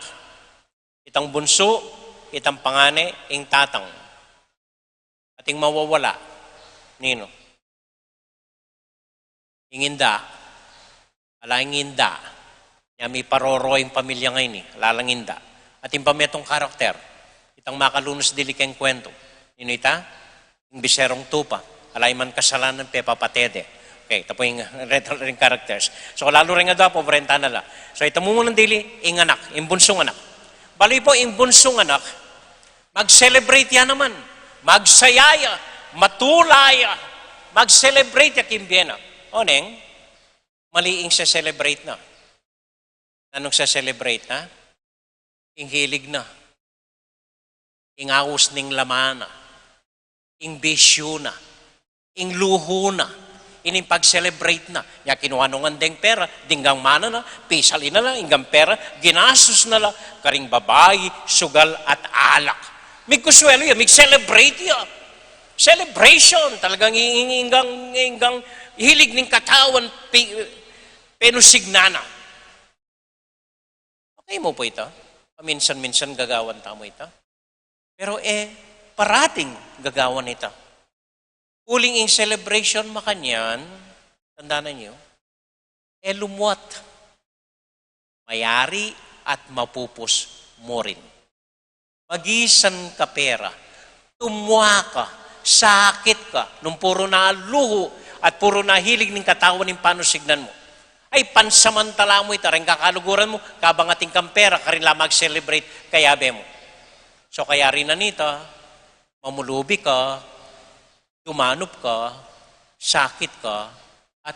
Itang bunsu, itang pangane, ing tatang. Ating mawawala, ninu? Ing inda, ala ing inda. Nya miparoro ing pamilya ngeni, ala lang inda. Atin pa metung karakter, itang makalunus dili keng kwentu. Ninu ita? Ing biserung tupa, ala ya man kasalanan pepapate de. Okay, ita pu ing reta ring characters. So, lalu reng adua, pobrenta na la. So, ita mu munang dili, ing anak, ing bunsung anak. Balamu pu, ing bunsung anak, mag-celebrate ya naman. Magsaya ya, matula ya, mag-celebrate ya king bie na. Oneng, mali ing se-celebrate na. Nanung se-celebrate na? Ing hilig na, ing aus ning laman na, ing bisyu na, ing luhu na, ining pag-celebrate na. Nya kinuha no ngan deng pera, dinggang mana na, pisali na la, inggang pera, ginastus na la karing babai, sugal, at alak. Migkuswelu ya, mig-celebrate ya. Celebration, talagang ing-, ing-, inggang, inggang hilig ning katawan, pi-, penusignan na. Okay mu pu ita? Paminsan-minsan gagawan tamu ita. Pero, e, parating gagawan ita. Uling ing celebration makanyan, tandanan yu, e lumuat. Mayari at mapupus mu rin. Magisan ka pera, tumua ka, sakit ka, nung puru na luhu at puru na hilig ning katawan ing panusignan mu. Ay, pansamantala mu ita, reng kakaluguran mu, kabang atin kang pera, karin la mag-celebrate, kayabe mu. So, kayari na nita, mamulubi ka, dumanup ka, sakit ka, at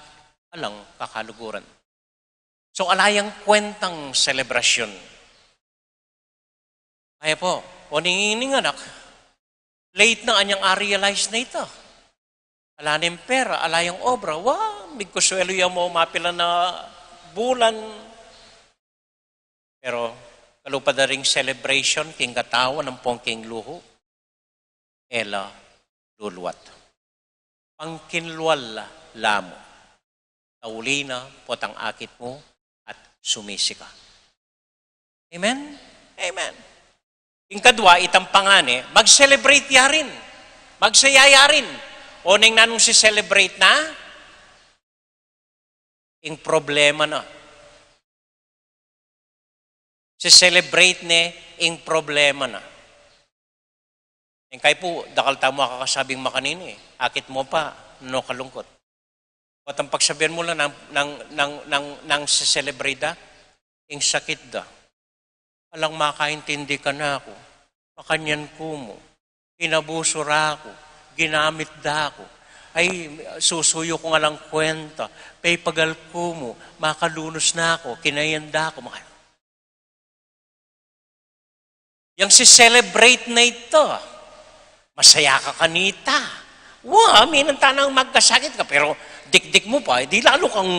alang kakaluguran. So, ala yang kwentang selebrasyon. Kaya pu, oneng ining anak, late na anyang a-realize na ita. Ala neng pera, ala yang obra, wa, migkuswelu ya mu mapilan a bulan. Pero, kalupa da ring celebration, king katawan ampong king luhu, e la luluat. Pangkinlual la mu. Tauli na potang akit mu at sumisi ka. Amen? Amen. Ing kadua, itang pangane, mag-celebrate ya rin. Magsaya ya rin. Oneng nanung se-celebrate na, ing problema na. Se-celebrate ne ing problema na. Ing kai pu, dakal tamu a kakasabing makanini, e. Akit mu pa, no kalungkut. Potang pagsabian mu la nang, nang, nang, nang, nang se-celebrate da, ing sakit da. Alang makaintindi kanaku, makanyan ku mu, inabusu da ku, ginamit da ku. Ay, susuyu kung alang kwenta, paipagal ku mu, makalunus na ku, kinayan da ku, maka-, yang se-celebrate na ita, masaya ka kanita. Wa, minsan tanang magkasakit ka, pero dikdik mu pa, e di lalu kang,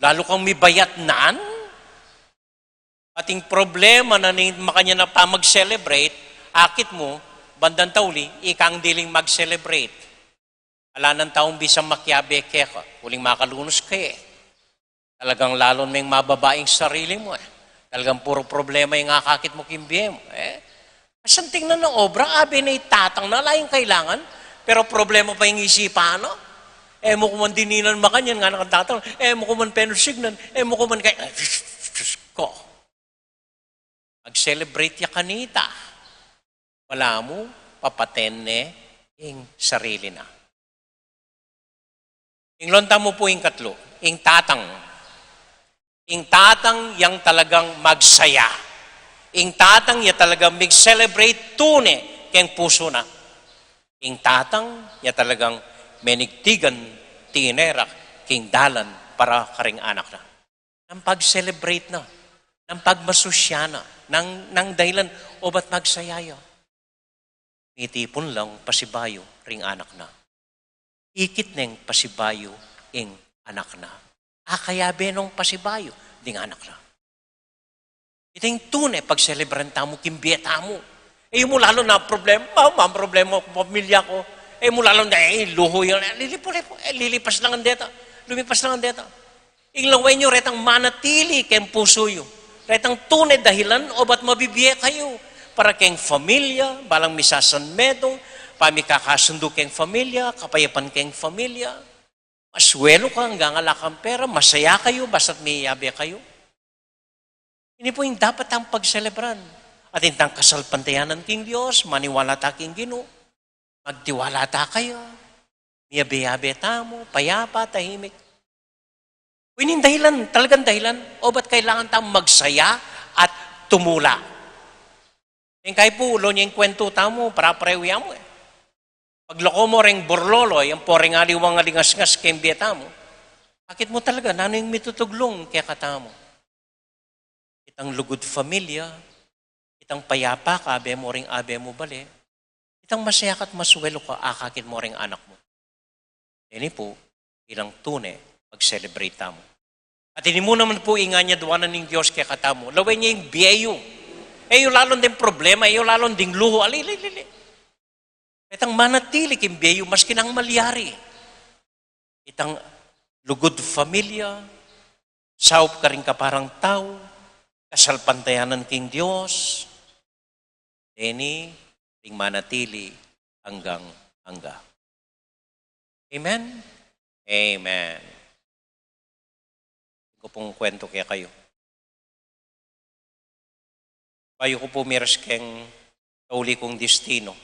lalu kang mibayat nan. Atin problema na ning makanyan a pamag-celebrate, akit mu, bandang tauli, ikang diling mag-celebrate. Ala nang taung bisang makiabe keka, uling makalunus ka, e. Talagang lalung meng mababa ing sarili mu, e. Talagang puru problema ing akakit mu king bie mu, e. Asan tingnan na obra, abe na ing tatang na, ala yang kailangan, pero problema pa ing isipan na. E mu ku man dininan makanyan, ngana kang tatang, e mu ku man penusignan, e mu ku man kay, ay, Diyos, Diyos ko. Mag-celebrate ya kanita. Balamu, papaten ne ing sarili na. Ing lonta mu pu ing katlu, ing tatang. Ing tatang yang talagang magsaya. Ing tatang ya talagang mig-celebrate tune keng pusu na. Ing tatang ya talagang menigtigan, tinerak king dalan para karing anak na. Nang pag-celebrate na, nang pagmasusya na, nang, nang dahilan, obat magsaya ya. Mitipun lang pasibayu ring anak na. Ikit neng pasibayu ing anak na. Akayabe nong pasibayu ding anak na. Ita ing tune pagselebran tamu king bie tamu. E mu lalu na problema, ma, problema ku, pamilya ku. E mu lalu na, e, luhu yan, e, lilipu-lipu, e, lilipas lang ang deta. Lumipas lang ang deta. Ing lawen yu retang manatili keng pusu yu. Retang tune dahilan obat mabibie kayu. Para keng familia, balang misasanmetung, pamikakasundu keng familia, kapayapan keng familia. Maswelu ka anggang ala kang pera, masaya kayu, basta't miyabe kayu. Ini pu ing dapat tang pagselebran. Atin tang kasalpantayanan king Dios, maniwala ta king Ginu, magtiwala ta kaya, miyabe-yabe tamu, payapa, tahimik. Ini ing dahilan, talagang dahilan, o ba't kailangan tang magsaya at tumula. Ing kai pu, ulo ning kwentu tamu, para parehu ya mu e. Paglako mu reng burlolo, yan pu reng aliwang alingasngas king bie tamu. Akit mu talaga, nanu ing mitutuglung kekatamu? Itang lugud familia, itang payapa ka, abe mu ring abe mu bale, itang masaya ka't maswelu ka, akakit mu reng anak mu. Ini pu, ilang tune, pag-celebrate tamu. At ini mu naman pu ing anyaduanan ning Dios kekatamu. Lawen ya ing bie yu. E yu lalung ding problema, e yu lalung ding luho, ali, ali, ali, ali. Itang manatili king bie yu, maski nang malyari. Itang lugud familia, saup karing kaparang tau, kasalpantayanan king Dios, deni ring manatili anggang angga. Amen? Amen. Ko pung kwentu kekayu. Bayu ku pu miras keng tauli kung destino.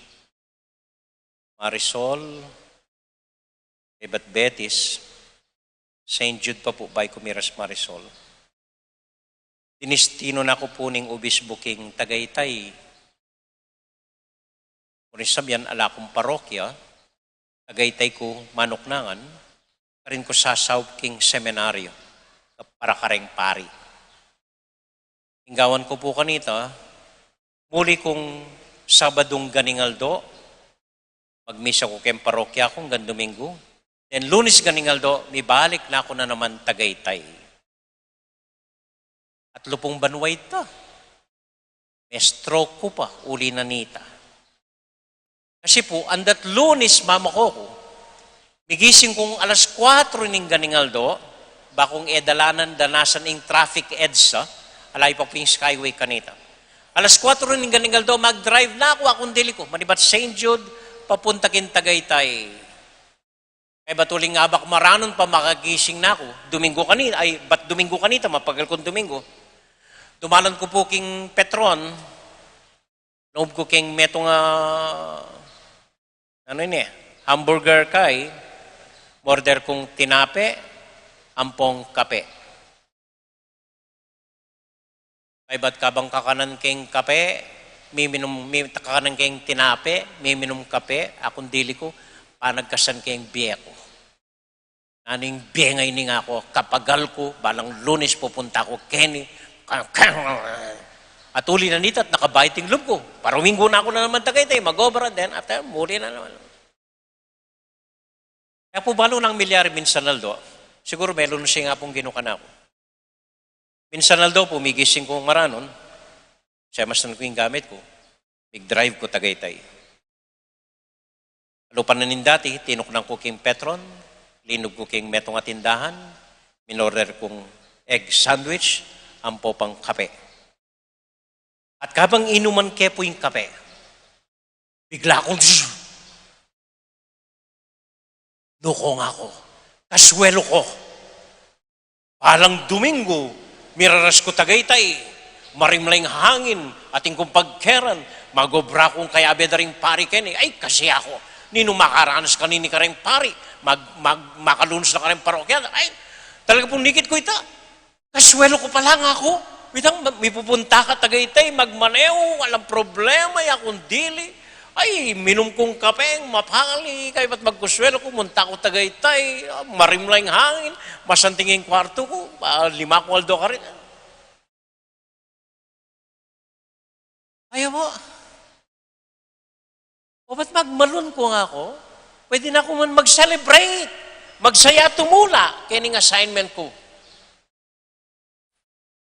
Marisol, Ebat Betis, Saint Jude pa pu bayu ku miras Marisol. Dinistino na ku pu ning ubis buking Tagaytay. Kurin sabyan ala kung parokya, Tagaytay ku manuknangan, karin ku sasaup king seminaryo, para kareng pari. Ing gawan ku pu kanita, muli kung Sabadung ganing aldo, magmisa ku keng parokya ku anggang Domingo. Then Lunes ganing aldo, mibalik na ku na naman Tagaytay. At lupung banwa ita, me-stroke ku pa, uli na nita. Kasi pu, andat Lunes mamako ku, migising kung alas kuwatro ning ganing aldo, bakung e dalanan danasan ing traffic eds, ala pa pu ing Skyway kanita. Alas kuwatro ning ganing aldo, mag-drive na ku, akung dili ku, manibat Saint Jude, papunta king Tagaytay. Kaybat uling abak maranun pa makagising na ku, Domingo kanita, ay, bat Domingo kanita, mapagal kung Domingo. Dumalan ku pu king Petron, lub ku king metung a, anu ini, hamburger kai, order kung tinape, ampong kape. Kaybat kabang kakanan keng kape, miminum, mi-, kakanan keng tinape, miminum kape, akung dili ku, panagkasan keng bie ku. Nanu ing bie ngeni ngaku, kapagal ku, balang Lunes pupunta ku keni. At uli na nita at nakabayad ing lub ku. Paruminggu na ku na naman Tagaytay, mag-obra, then after, muli na naman. Kaya pu balu nang milyari minsan aldo, siguru melunus ya ing Apung Ginu kanaku. Minsan aldo pu, migising kung maranun, semastan ku ing gamit ku, mig-drive ku Tagaytay. Alupan na ning dati, tinuknang ku king Petron, linub ku king metung a tindahan, minorder kung egg sandwich, ampo pang kape. At kabang inuman ke pu ing kape, bigla kung, nu kong aku, kaswelu ku. Balang Domingo, miraras ku Tagaytay, marimla ing hangin, atin kung pagkeran, mag-obra kung kayabe da ring pari keni. Ay, kasi aku, ninu makaranas kanini kareng pari, mag-, mag-, makalunus na kareng parokya, ay, talaga pung nikit ku ita. Kaswelu ku pala ngaku. Itang ma-, mipupunta ka Tagaytay, magmaneho, walang problema, ya kung dili. Ay, minum kung kapeng mapali, kaybat magkuswelu ku, munta ku Tagaytay, ah, marimla ing hangin, masanting ing kwartu ku, ah, lima ku aldo karin. Ay, abo. O, ba't magmalun ku ngaku? Pwede na ku man mag-celebrate, magsaya, tumula, kening assignment ku.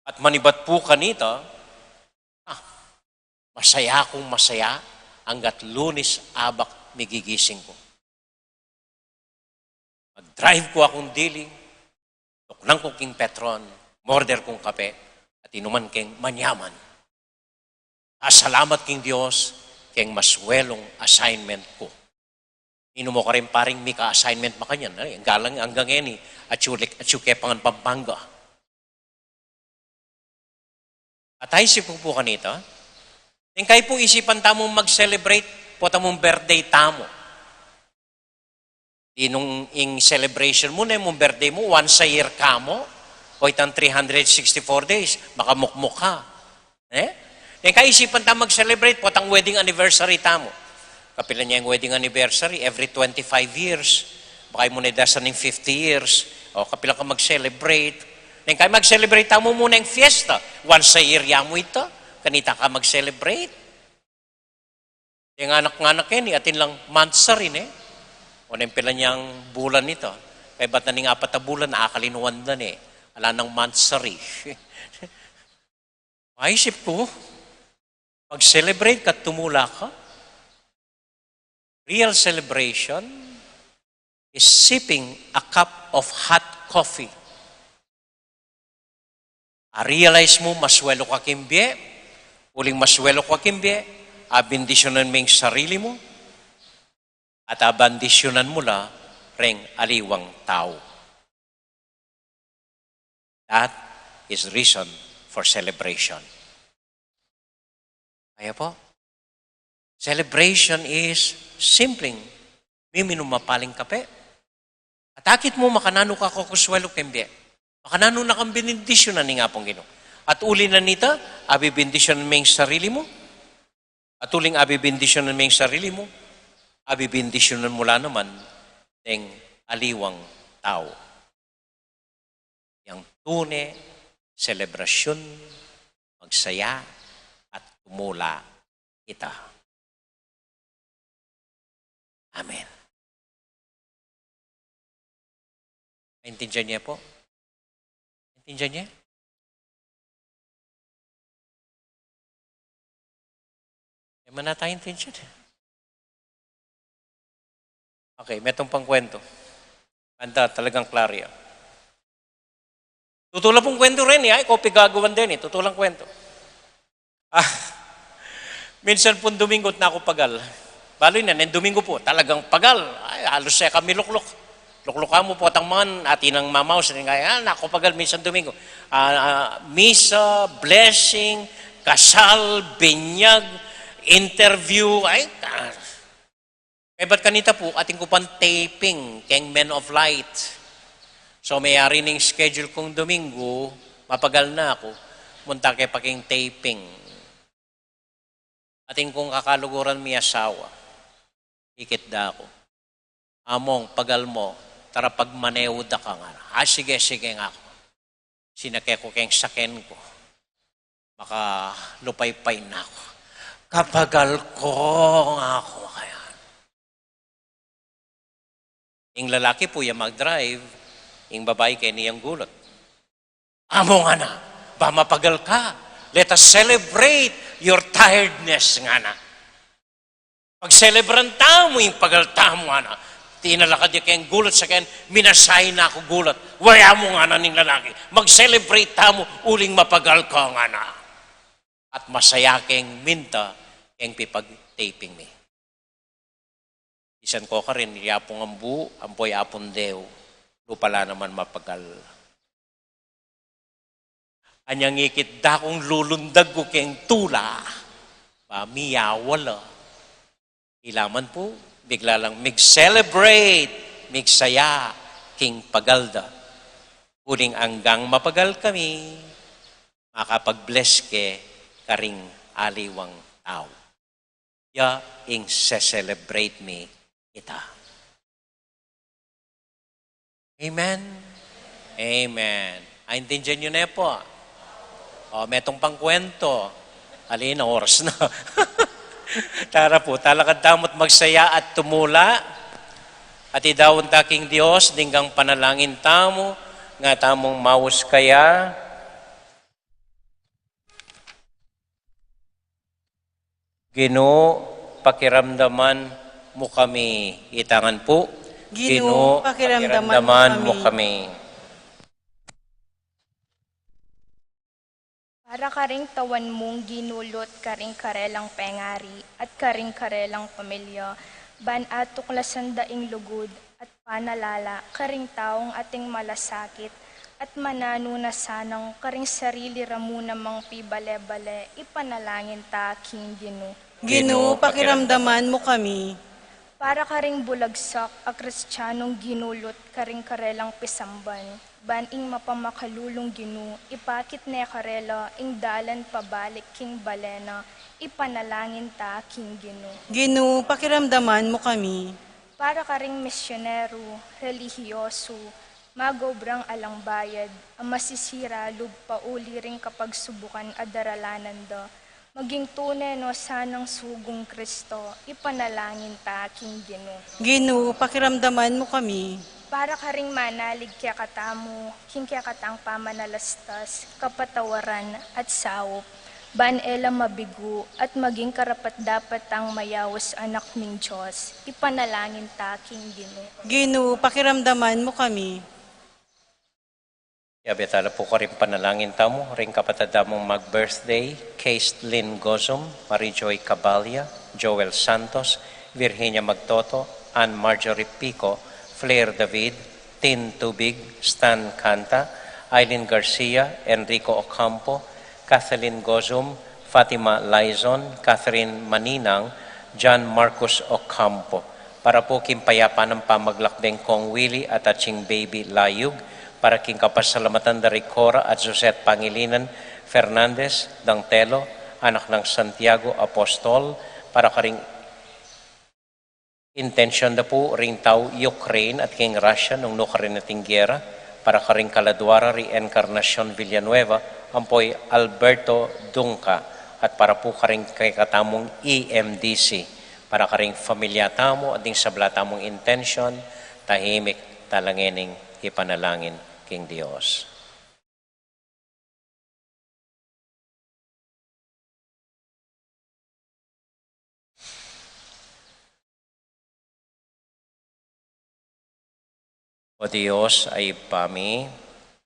At manibat pu kanita, ah, masaya kung masaya, anggat Lunes abak migigising ku. Mag-drive ku akung dili, tuknang ku king Petron, murder kung kape, at inuman keng manyaman. Asalamat king Dios, keng maswelung assignment ku. Ninu mo kareng paring mika-assignment makanyan, ay, anggang, anggang ngeni, atyu lik-, atyu ke pangan Pampanga. At ay, sipu pu kanita. Neng kayi pu isipan tamu mag-celebrate, pota mung birthday tamu. Di nung ing celebration mu ne, mung birthday mu, once a year ka mu, o itang three hundred sixty-four days, makamukmuk ka. Eh? Neng kayi isipan tamu mag-celebrate, potang wedding anniversary tamu. Kapilan ya ing wedding anniversary, every twenty-five years. Baka mu ne dasan ing fifty years. O, kapilan ka mag-celebrate. Neng kayi mag-celebrate tamu mu neng fiesta. Once a year ya mu ita. Kanita ka mag-celebrate. Deng anak-anak yan, atin lang monthsary ne. O neng pilan yang bulan ita. Kaybat na ning apat a bulan, akalinuan da ne. Ala nang monthsary. Maisip ku, mag-celebrate ka, tumula ka. Real celebration is sipping a cup of hot coffee. A-realize mu, maswelu ka king bie, uling maswelu ka king bie, abendisyunan mu ing sarili mu, at abendisyunan mu la ring aliwang tau. That is reason for celebration. Kaya po, celebration is simpleng miminum mapaling kape. At akit mu makananu ka kukuswelu king bie. Makananu na kang binendisyunan ning Apung Ginu. At uli na nita, abibendisyunan mu ing sarili mu. At uling abibendisyunan mu ing sarili mu, abibendisyunan mu la naman deng aliwang tau. Yang tune selebrasyun, magsaya at tumula ita. Amen. Naintindihan ye po? Naintindihan ye? E man nata intindihan. Okay, metung pang kwento. Anda, talagang klaro ya. Tutu la pung kwento reni, ay, ko pigagawan deni, tutu lang kwento. Ah, minsan pung Domingo, naku pagal. Balu na, neng Domingo pu, talagang pagal. Ay, halos e kami lukluk. Lukluk ka mu, potang man, atin nang mamaus, rin kaya, ah, naku pagal, minsan Domingo. Ah, ah, misa, blessing, kasal, binyag, interview, ay, ah, kaybat kanita pu, atin ku pang taping keng Men of Light. So, meyari ning schedule kung Domingo, mapagal na ku, munta ke pa keng taping. Atin kung kakaluguran mi asawa, ikit da ku. Among, pagal mu, tara pagmaneu da ka, ngana. Ah, sige, sige, ngaku. Sinake ku keng saken ku. Makalupaypay na ku. Kapagal ku, ngaku, kaya. Ing lalaki pu ya mag-drive, ing babai keni yang gulut. Among, ngana, ba mapagal ka? Let us celebrate your tiredness, ngana. Pagselebran tamu ing pagal tamu, ngana. Tinalakad ya keng gulut, saken, minasay na ku gulut. Waya mu, ngana ning lalaki. Mag-celebrate tamu, uling mapagal ka, ngana. At masaya keng minta keng pipag-taping mi. Isan ko karin, ya pung ambu, ampo ya pung deu, lupa la naman mapagal. Anyang ikit da kung lulundag ku keng tula, ba miyawala. Ila man pu, bigla lang mig-celebrate, migsaya, king pagal da. Uling anggang mapagal kami, makapag-bless ke karing aliwang tau. Ya ing se-celebrate mi ita. Amen. Amen. Aintindihan yu ne pu? O, metung pang kwento. Alin, oras na. Tara pu, talakad tamu't magsaya at tumula. At idaun ta king Dios ding panalangin tamu, nga tamung maus kaya. Ginu, pakiramdaman mu kami. Ita ngan pu. Ginu, pakiramdaman mu kami. Para karing tawan mung ginulut karing karelang pengari at karing karelang pamilya, ban atuklasan da ing lugud at panalala karing taung ating malasakit, At mananu na sanang karing sarili ra mu namang pibale-bale, ipanalangin ta king Ginu. Ginu, pakiramdaman mu kami. Para karing bulagsak a Kristianong ginulut karing karelang pisamban, ban ing mapamakalulung Ginu, ipakit ne karela ing dalan pabalik king bale na, ipanalangin ta king Ginu. Ginu, pakiramdaman mu kami. Para karing misyonero, relihiyoso, magobrang alang bayad, a masisira lub pauli ring kapagsubukan a daralanan da, maging tune no sanang sugung Kristo, ipanalangin ta king Ginu. Ginu, pakiramdaman mu kami. Para karing manalig kekatamu, king kekatang pamanalastas, kapatawaran, at saup, ban e la mabigu at maging karapat-dapat tang mayaus anak ning Dios, ipanalangin ta king Ginu. Ginu, pakiramdaman mu kami. Yabe tala pu karing panalangin tamu, ring kapatad tamung mag-birthday, Caitlin Gozum, Marie Joy Cabalia, Joel Santos, Virginia Magtoto, Ann Marjorie Pico, Flair David, Tin Tubig, Stan Canta, Aileen Garcia, Enrico Ocampo, Kathleen Gozum, Fatima Laizon, Catherine Maninang, John Marcus Ocampo. Para pu king payapan nang pamaglakbeng Kong Willie at Aching Baby Layug, para king kapasalamatan da ri Cora at Josette Pangilinan Fernandez Dangtelo, anak nang Santiago Apostol, para karing intensyon da pu ring tau Ukraine at king Russia nung nukarin ating gera, para karing kaladua ra ri Encarnacion Villanueva, ampo i Alberto Dunca, at para pu karing kekatamung E M D C, para karing familia tamu at ding sabla tamung intensyon, tahimik tala ngening ipanalangin king Dios. O Dios a Ibpa mi,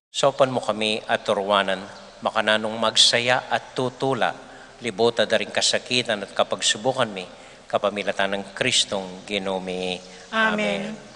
saupan mu kami at turuanan makananung magsaya at tutula, libutan da ring kasakitan at kapagsubukan mi, kapamilatan nang Kristong Ginu mi. Amen. Amen.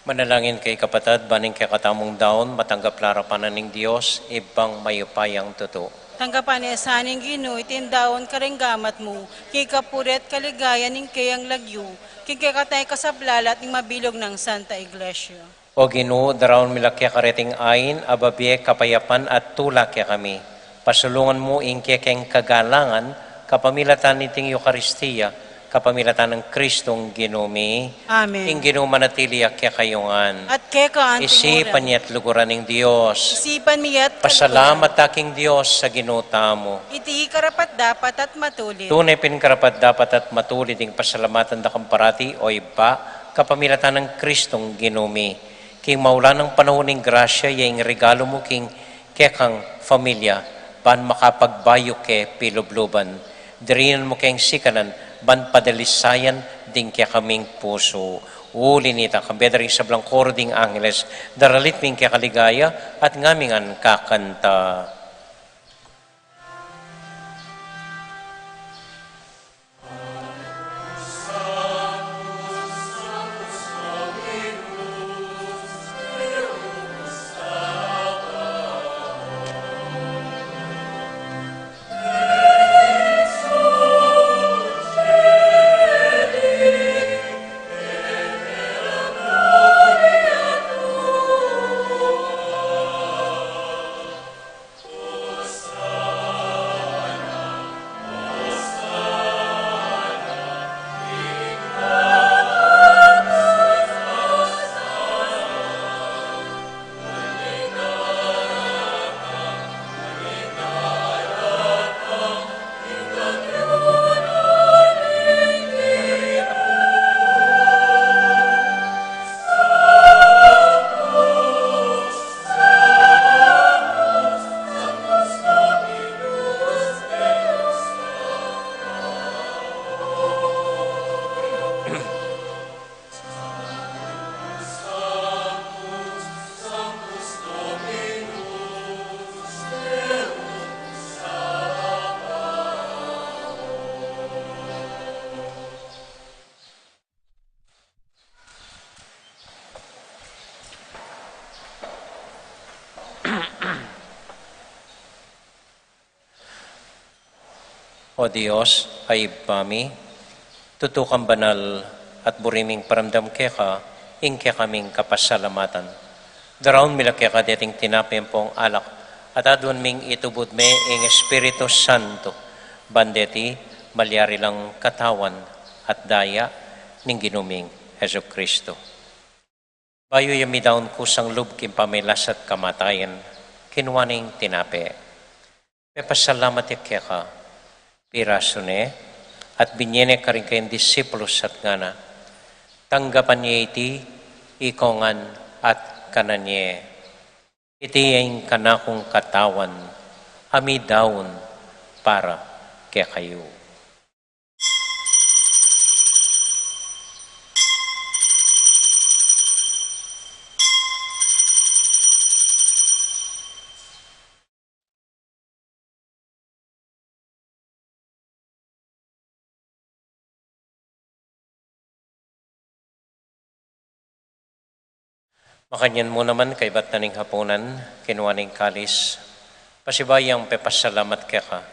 Manalangin kayu, kapatad, ban ing kekatamung daun matanggap la arapan na ning Dios, Ibpang mayupayang tutu. Tanggapan na sa ning Ginu iting daun karing gamat mu, king kapurian at kaligayan ning keyang lagyu, king kekatang ikasaplalat ning mabilug nang Santa Iglesia. O Ginu, daraun mi la keka reting ain a babie kapayapan at tula kekami. Pasulungan mu ing kekeng kagalangan kapamilatan niting Eukaristia, kapamilatan nang Kristong Ginu mi. Amen. Ing Ginu manatili ya kekayu ngan. At keka anti mu rin. Isipan ye at luguran ning Dios. Isipan mi ya at kaluguran. Pasalamat ta king Dios a Ginu tamu. Iti karapat-dapat at matulid. Tune pin karapat-dapat at matulid ing pasalamatan da kang parati, o Ibpa, kapamilatan nang Kristong Ginu mi. King maulan a panaun ning grasya ya ing regalu mu king kekang familia, ban makapagbayu ke pilubluban. Dirinan mu keng sikanan, ban padalisayan ding kekaming pusu. Uli nita, kambe da ring sablang koro ding angeles, daralit mi ing keka ligaya, at ngami ngan kakanta. O Dios, a Ibpa mi, tutu kang banal at buri ming paramdam keka ing kekaming kapasalamatan. Daraun mi la keka deting tinape ampong alak, at aduan ming itubud me ing Espiritu Santo, ban deti malyari lang katawan at daya ning Ginu ming Jesucristo. Bayu ya midaun kusang lub king pamagkasakit at kamatayan, kinua ne ing tinape, pepasalamat ya keka, pirasu ne, at binye ne karing kayang disipulus at ngana: Tanggapan ye iti, ikong ngan at kanan ye. Iti ing kanakung katawan, a midaun para kekayu. Makanyan mu naman, kaybat na ning hapunan, kinua ne ing kalis, pasibayu yang pepasalamat keka,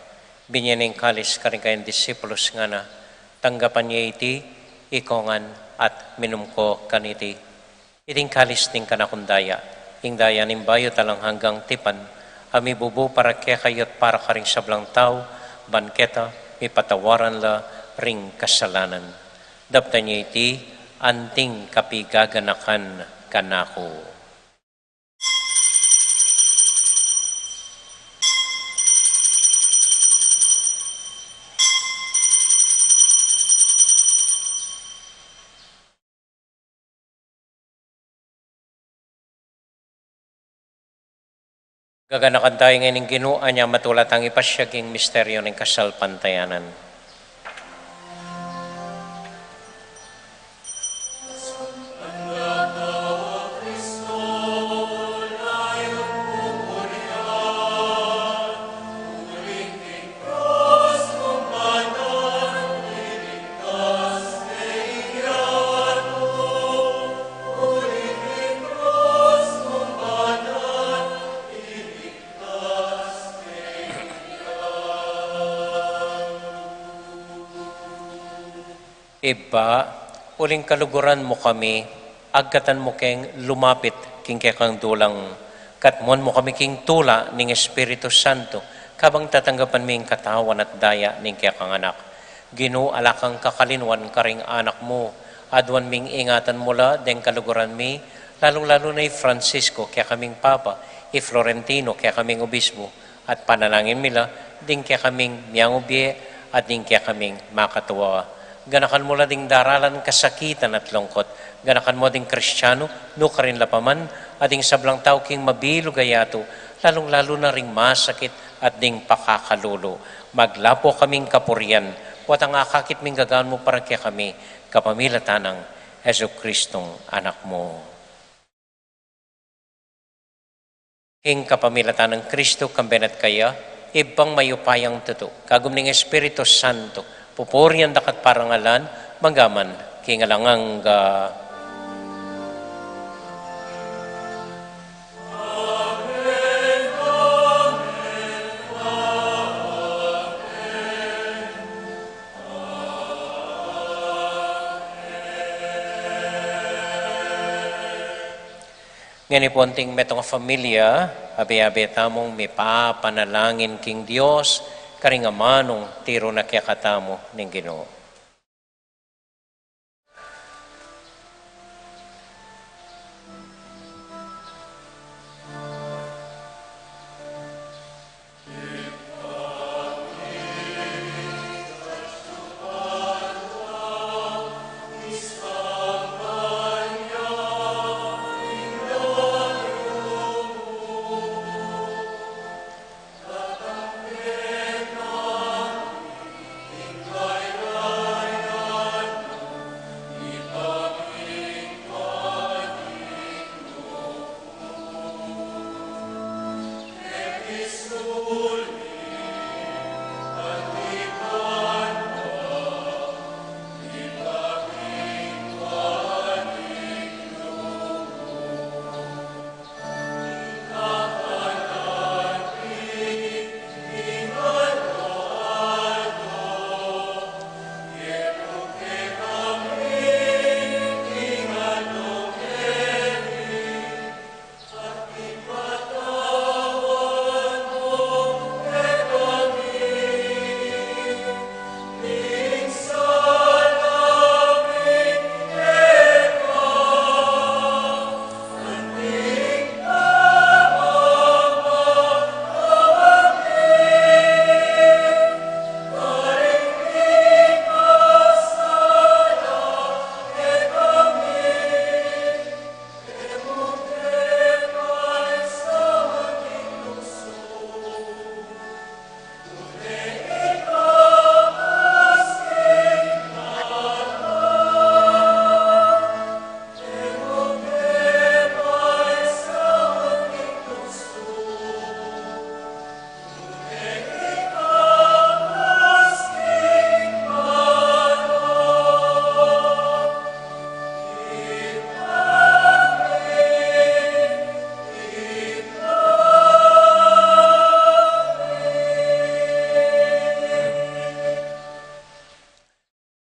binye ne ing kalis karing kayang disipulus, ngana: Tanggapan ye iti, ikong ngan, at minum ko kaniti. Iti ing kalis ning kanakung daya, ing daya ning bayu at alang anggang tipan, a mibubu para kekayu at para karing sablang tau, ban keta mipatawaran la ring kasalanan. Daptan ye iti anting kapigaganakan kanaku. Gaganakan tamu ngeni ing Ginu, anya matula tang ipasiag ing misteryu ning kasalpantayanan. Ibpa, uling kaluguran mu kami, agkatan mu keng lumapit king kekang dulang, katmuan mu kami king tula ning Espiritu Santo, kabang tatanggapan mi ing katawan at daya ning kekang Anak. Ginu, ala kang kakalinuan karing anak mu, aduan ming ingatan mu la deng kaluguran mi, lalung-lalu na i Francisco, kekaming Papa, i Florentino, kekaming Obispo, at panalangin mi la ding kekaming miyangubie at ding kekaming makatua. Ganakan mu la ding daralan kasakitan at lungkot. Ganakan mu ding Kristiano, nukarin la pa man, at ding sablang tau king mabilug a yatu, lalung-lalu na ring masakit at ding pakakalulu. Maglapo kaming kapurian, potang akakit ming gagawan mu para kekami, kapamilatan nang Jesucristong Anak mu. Ing kapamilatan nang Kristo, kambe na at kaya, Ibpang mayupayang tutu, kagum ning Espiritu Santo, pupurian da ka at parangalan, manggaman king alang angga. Ngeni pu, anting metung a familia, abe-abe tamung mipapanalangin king Dios, karing amanung tiru na kekatamu ning Ginu.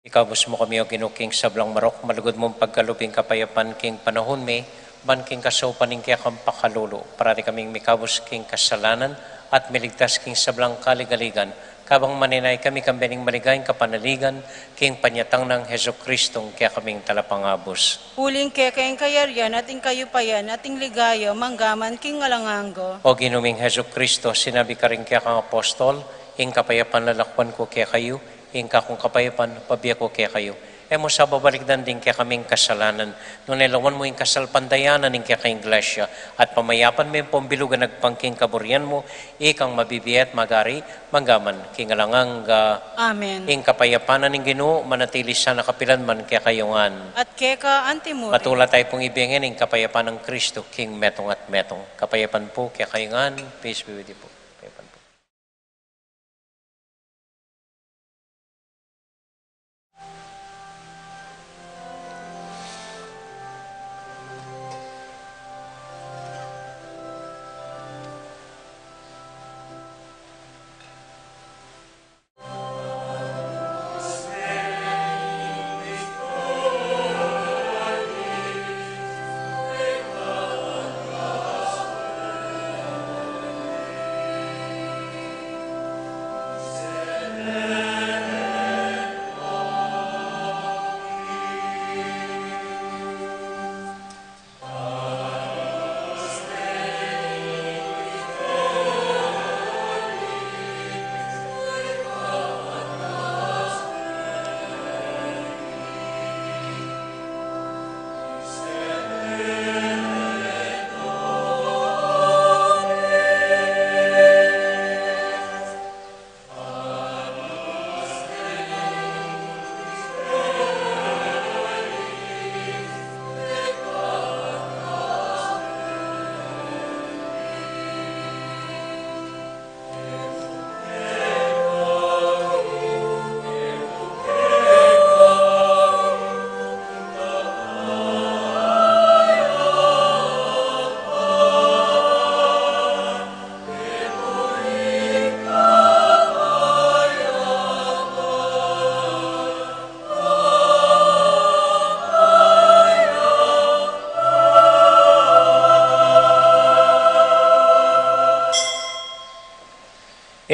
Ikabus mu kami, O Ginu, king sablang marok, malugud mung pagkalub ing kapayapan king panaun mi, ban king kasaupan ning kekang pakalulu, parati kaming mikabus king kasalanan, at miligtas king sablang kaligaligan, kabang maninaya kami kambe ning maligayang kapanaligan, king panyatang nang Jesucristong kekaming Talapangabus. Uling keka ing kayarian, at ing kayupayan, at ing ligaya, manggaman king alang angga. O Ginu ming Jesucristo, sinabi karing kekang apostol, ing kapayapan lalakwan ku kekayu, ing kakung kapayapan pabie ku kekayu. E mu sa babalikdan ding kekaming kasalanan, nune lawan mu ing kasalpantayanan ning kekang Iglesia, at pamayapan me ing pambilug a agpang king kaburian mu, ikang mabibie at magari, manggaman king alang angga. Amen. Ing kapayapan na ning Ginu, manatili sana kapilan man kekayu ngan. At keka antimurin. Matula tayu pung ibie ngan ing kapayapan nang Kristo, king metung at metung. Kapayapan pu kekayu ngan, peace be with you pu. Kapayapan pu.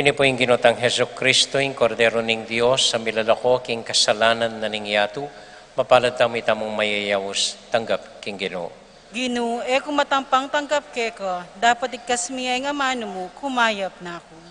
Ini pu ing Ginu tang Jesucristo, ing Kordero ning Dios, a milalako king kasalanan na ning yatu. Mapalad tamu itamung mayayaus tanggap king Ginu. Ginu, e ku matampang tanggap keka, dapot igkas mi ya ing amanu mu, kumayap na ku.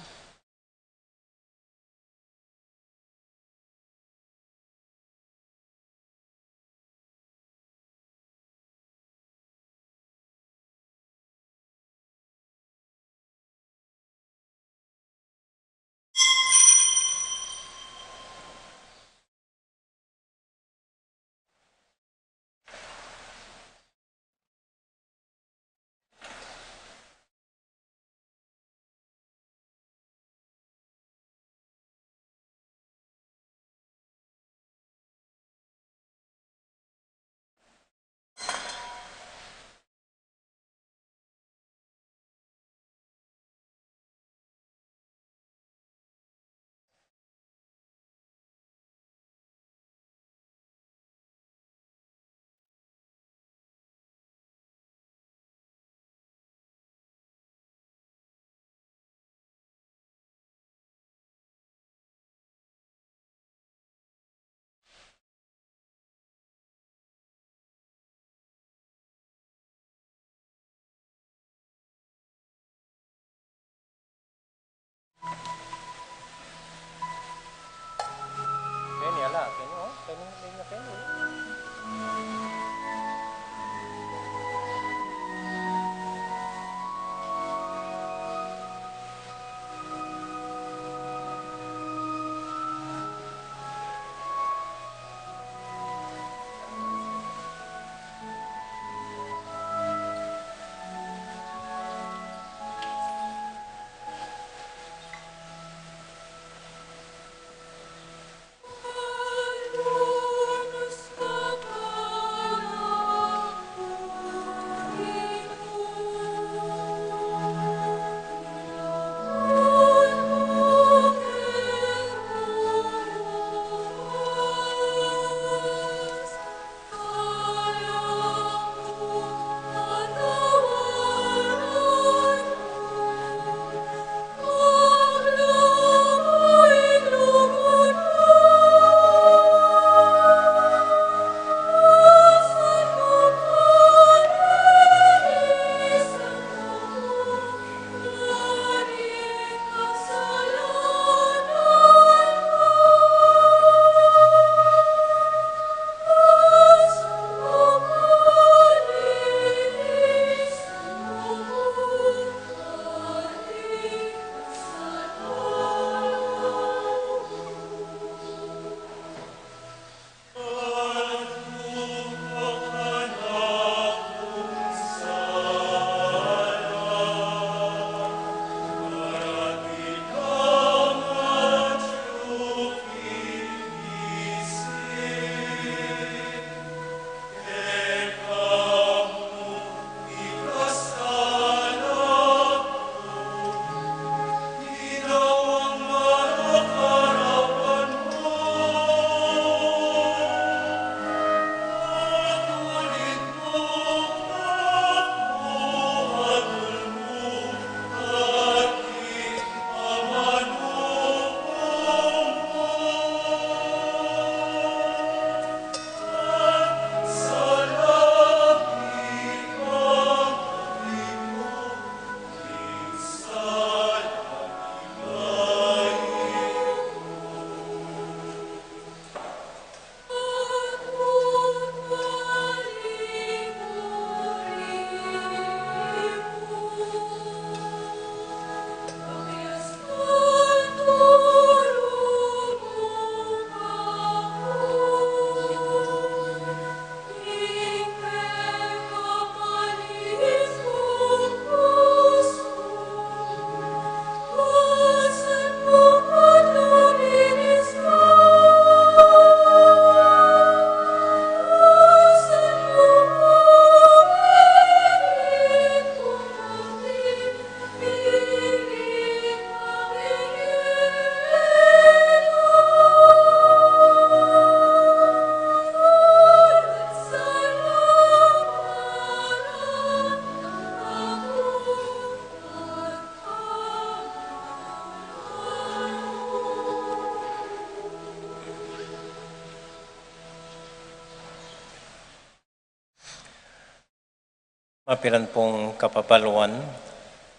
Mapilan pung kapabaluan,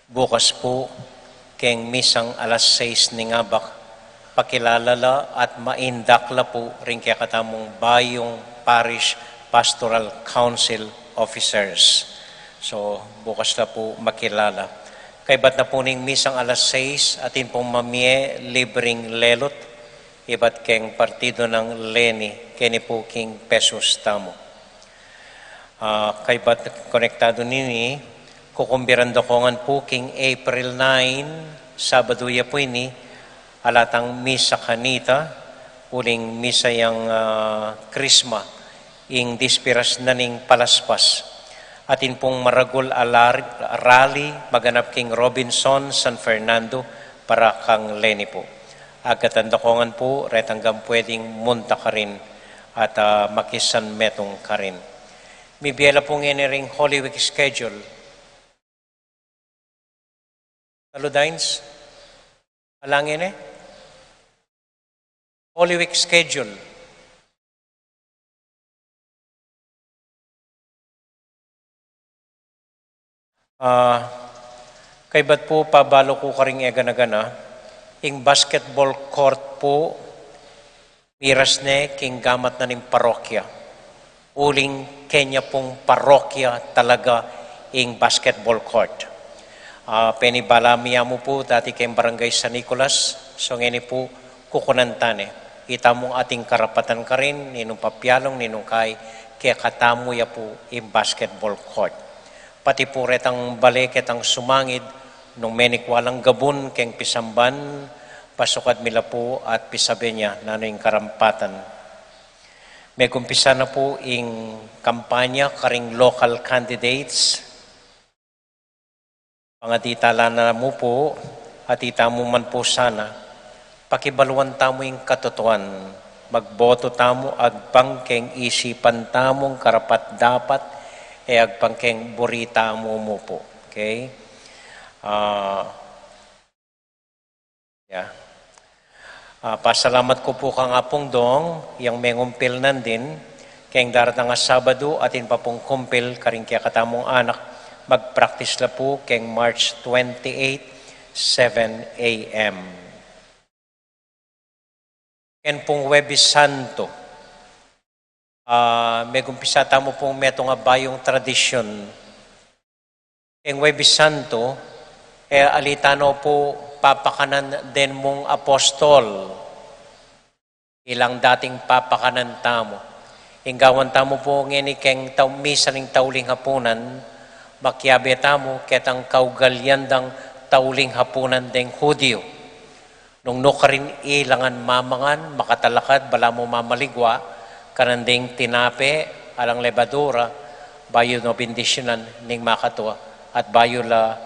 bukas pu keng misang alas sais ning abak, pakilala la at maindak la pu ring kekatamung bayung Parish Pastoral Council officers. So, bukas la pu makilala. Kaybat na pu ning misang alas sais, atin pung mamie libreng lelut, ibat keng partido nang Leni, keni pu king pesos tamu. Ah, kaybat konektadu nini, kukumbiran da ko ngan pu king April nine, Sabadu ya pu ini, ala tang misa kanita, uling misa yang, ah, Krisma, ing dispiras na ning palaspas. Atin pung maragul a lar-, rally, maganap king Robinson, San Fernando, para kang Leni pu. Agkatan da ko ngan pu, retang gang pwedeng munta karin at, ah, makisanmetung karin. Mibie la pu ngeni ring Holy Week schedule. Taludines? Ala ngeni? Holy Week schedule. Ah, kaybat pu pabalu ku karing e gana-gana, ing basketball court pu, miras ne king gamat na ning parokya. Uling kenya pung parokya talaga ing basketball court. Ah, penibala mi ya mu pu dati keng Barangay San Nicolas, so ngeni pu kukunan ta ne. Ita mung ating karapatan karin, ninung papialung, ninung kai, kekatamu ya pu ing basketball court. Pati pu retang bale ketang sumangid, nung menikwa lang gabun keng pisamban, pasukad mi la pu at pisabi ne nanu ing karampatan. Megumpisa na pu ing kampanya karing local candidates. Pangatitalan na mu pu, at itamu man pu sana, pakibaluan tamu ing katotoan, magboto tamu agpang keng isipan tamung karapat-dapat, e agpang keng buri tamu mu pu. Okay? Ah, Ya. Ah, pasalamat ku pu kang Apung Dong, yang mengumpil nandin, keng daratang a Sabadu, atin pa pung kumpil karing kekatamung anak, magpraktis la pu keng March twenty-eight, seven A M. Ken pung Huwebes Santo, ah, megumpisa tamu pung metung a bayung tradisyun. Ing Huwebes Santo, e ali ta no pu papakanan deng mung apostol. Ilang dating papakanan tamu. Ing gawan tamu pu ngeni keng tau-, misa ning tauling hapunan, makiabe tamu ketang kaugalian dang tauling hapunan deng Hudiu. Nung nukarin ilangan mamangan, makatalakad, balamu mamaligwa, kanan ding tinape, alang lebadura, bayu no bendisyunan ning makatua, at bayu la,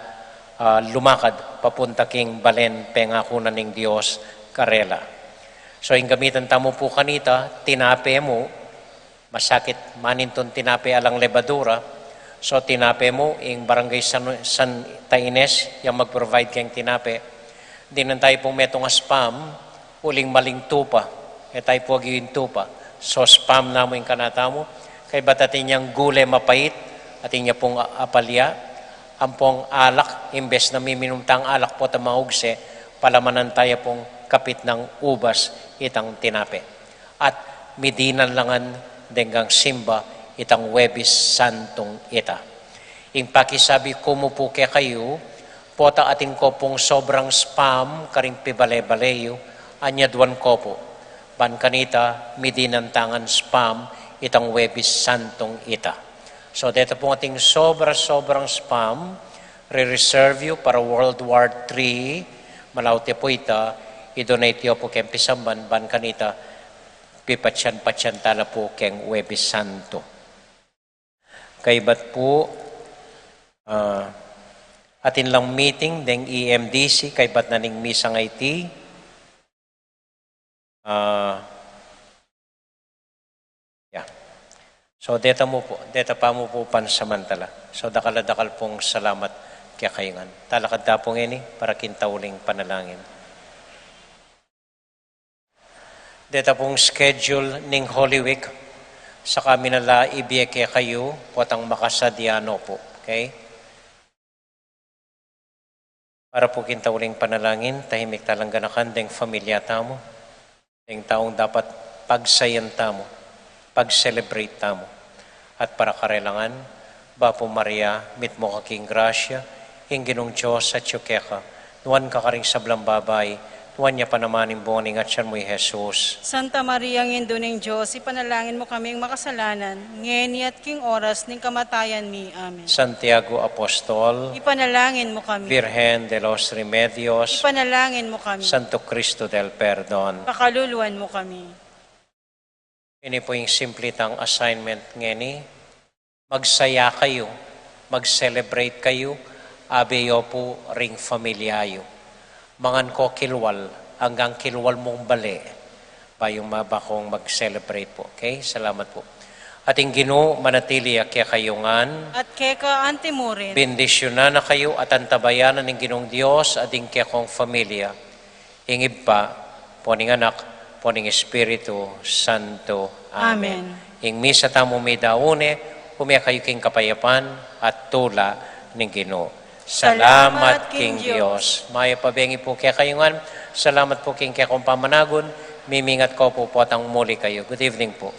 ah, lumakad papunta king balen pengakuan ning Dios karela. So, ing gamitan tamu pu kanita, tinape mu, masakit manintun tinape alang lebadura. So, tinape mu, ing Barangay San, Santa Ines, yang mag-provide keng tinape. Dinan tayu pung metung a spam, uling maling tupa. E tayu pu agyuy ing tupa. So, spam namu ing kanita mu. Kaybat atin yang gule mapait, atin ya pung a-, apalya. Ampong alak, imbes na miminum tang alak pu at maugse, palamanan tayu pung kapit nang ubas itang tinape. At midinan la ngan deng gang simba itang Huwebes Santung ita. Ing pakisabi ku mu pu kekayu, pota atin ko pung sobrang spam karing pibale-bale yu, anyaduan ko pu. Ban kanita, midinan ta ngan spam itang Huwebes Santung ita. So, deta pung atin sobra-sobrang spam, re-reserve yu para World War Three, malaute pu ita, i-donate yu pu keng pisamban, ban kanita, pipatsan-patsan ta la pu keng Huwebes Santo. Kaybat pu, ah, atin lang meeting deng E M D C, kaybat na ning misang iti. Ah, ya. So, deta mu pu, deta pa mu pu pansamantala. So, dakal a dakal pung salamat kekayu ngan. Talakad ta pu ngeni para king tauling panalangin. Deta pung schedule ning Holy Week, saka mi na la ibie kekayu, potang makasadya no pu. Okay? Para pu king tauling panalangin, tahimik talang ganakan deng familia tamu, deng taung dapat pagsayan tamu, pag-celebrate tamu. At para karelangan, Bapu Maria, mitmu ka king grasya, ing Ginung Dios atyu keka, nuan ka karing sablang babai, nuan ya pa naman ing bunga ning atyan mu, i Jesus. Santa Maria, Indu ning Dios, ipanalangin mu kaming makasalanan, ngeni at king oras ning kamatayan mi. Amen. Santiago Apostol, ipanalangin mu kami. Virgen de los Remedios, ipanalangin mu kami. Santo Cristo del Perdon, pakaluluan mu kami. Ini pu ing simple tang assignment ngeni. Magsaya kayu, mag-celebrate kayu, abe yu pu ring familia yu. Mangan ko kilwal, anggang kilwal mung bale, bayu mabakung mag-celebrate pu. Okay? Salamat pu. At ing Ginu manatili ya kekayu ngan. At keka anti mu rin. Bendisyunan na kayu at antabayanan ning Ginung Dios at ing kekong familia. Ing Ibpa, ampo ning Anak, ampo ning Espiritu Santo. Amen. Amen. Ing misa tamu midaun ne, ume kayu king kapayapan at tula ning Ginu. Salamat king Dios. Mayap a bengi pu kekayu ngan. Salamat pu king kekong pamanagun. Mimingat ko pu potang muli kayu. Good evening pu.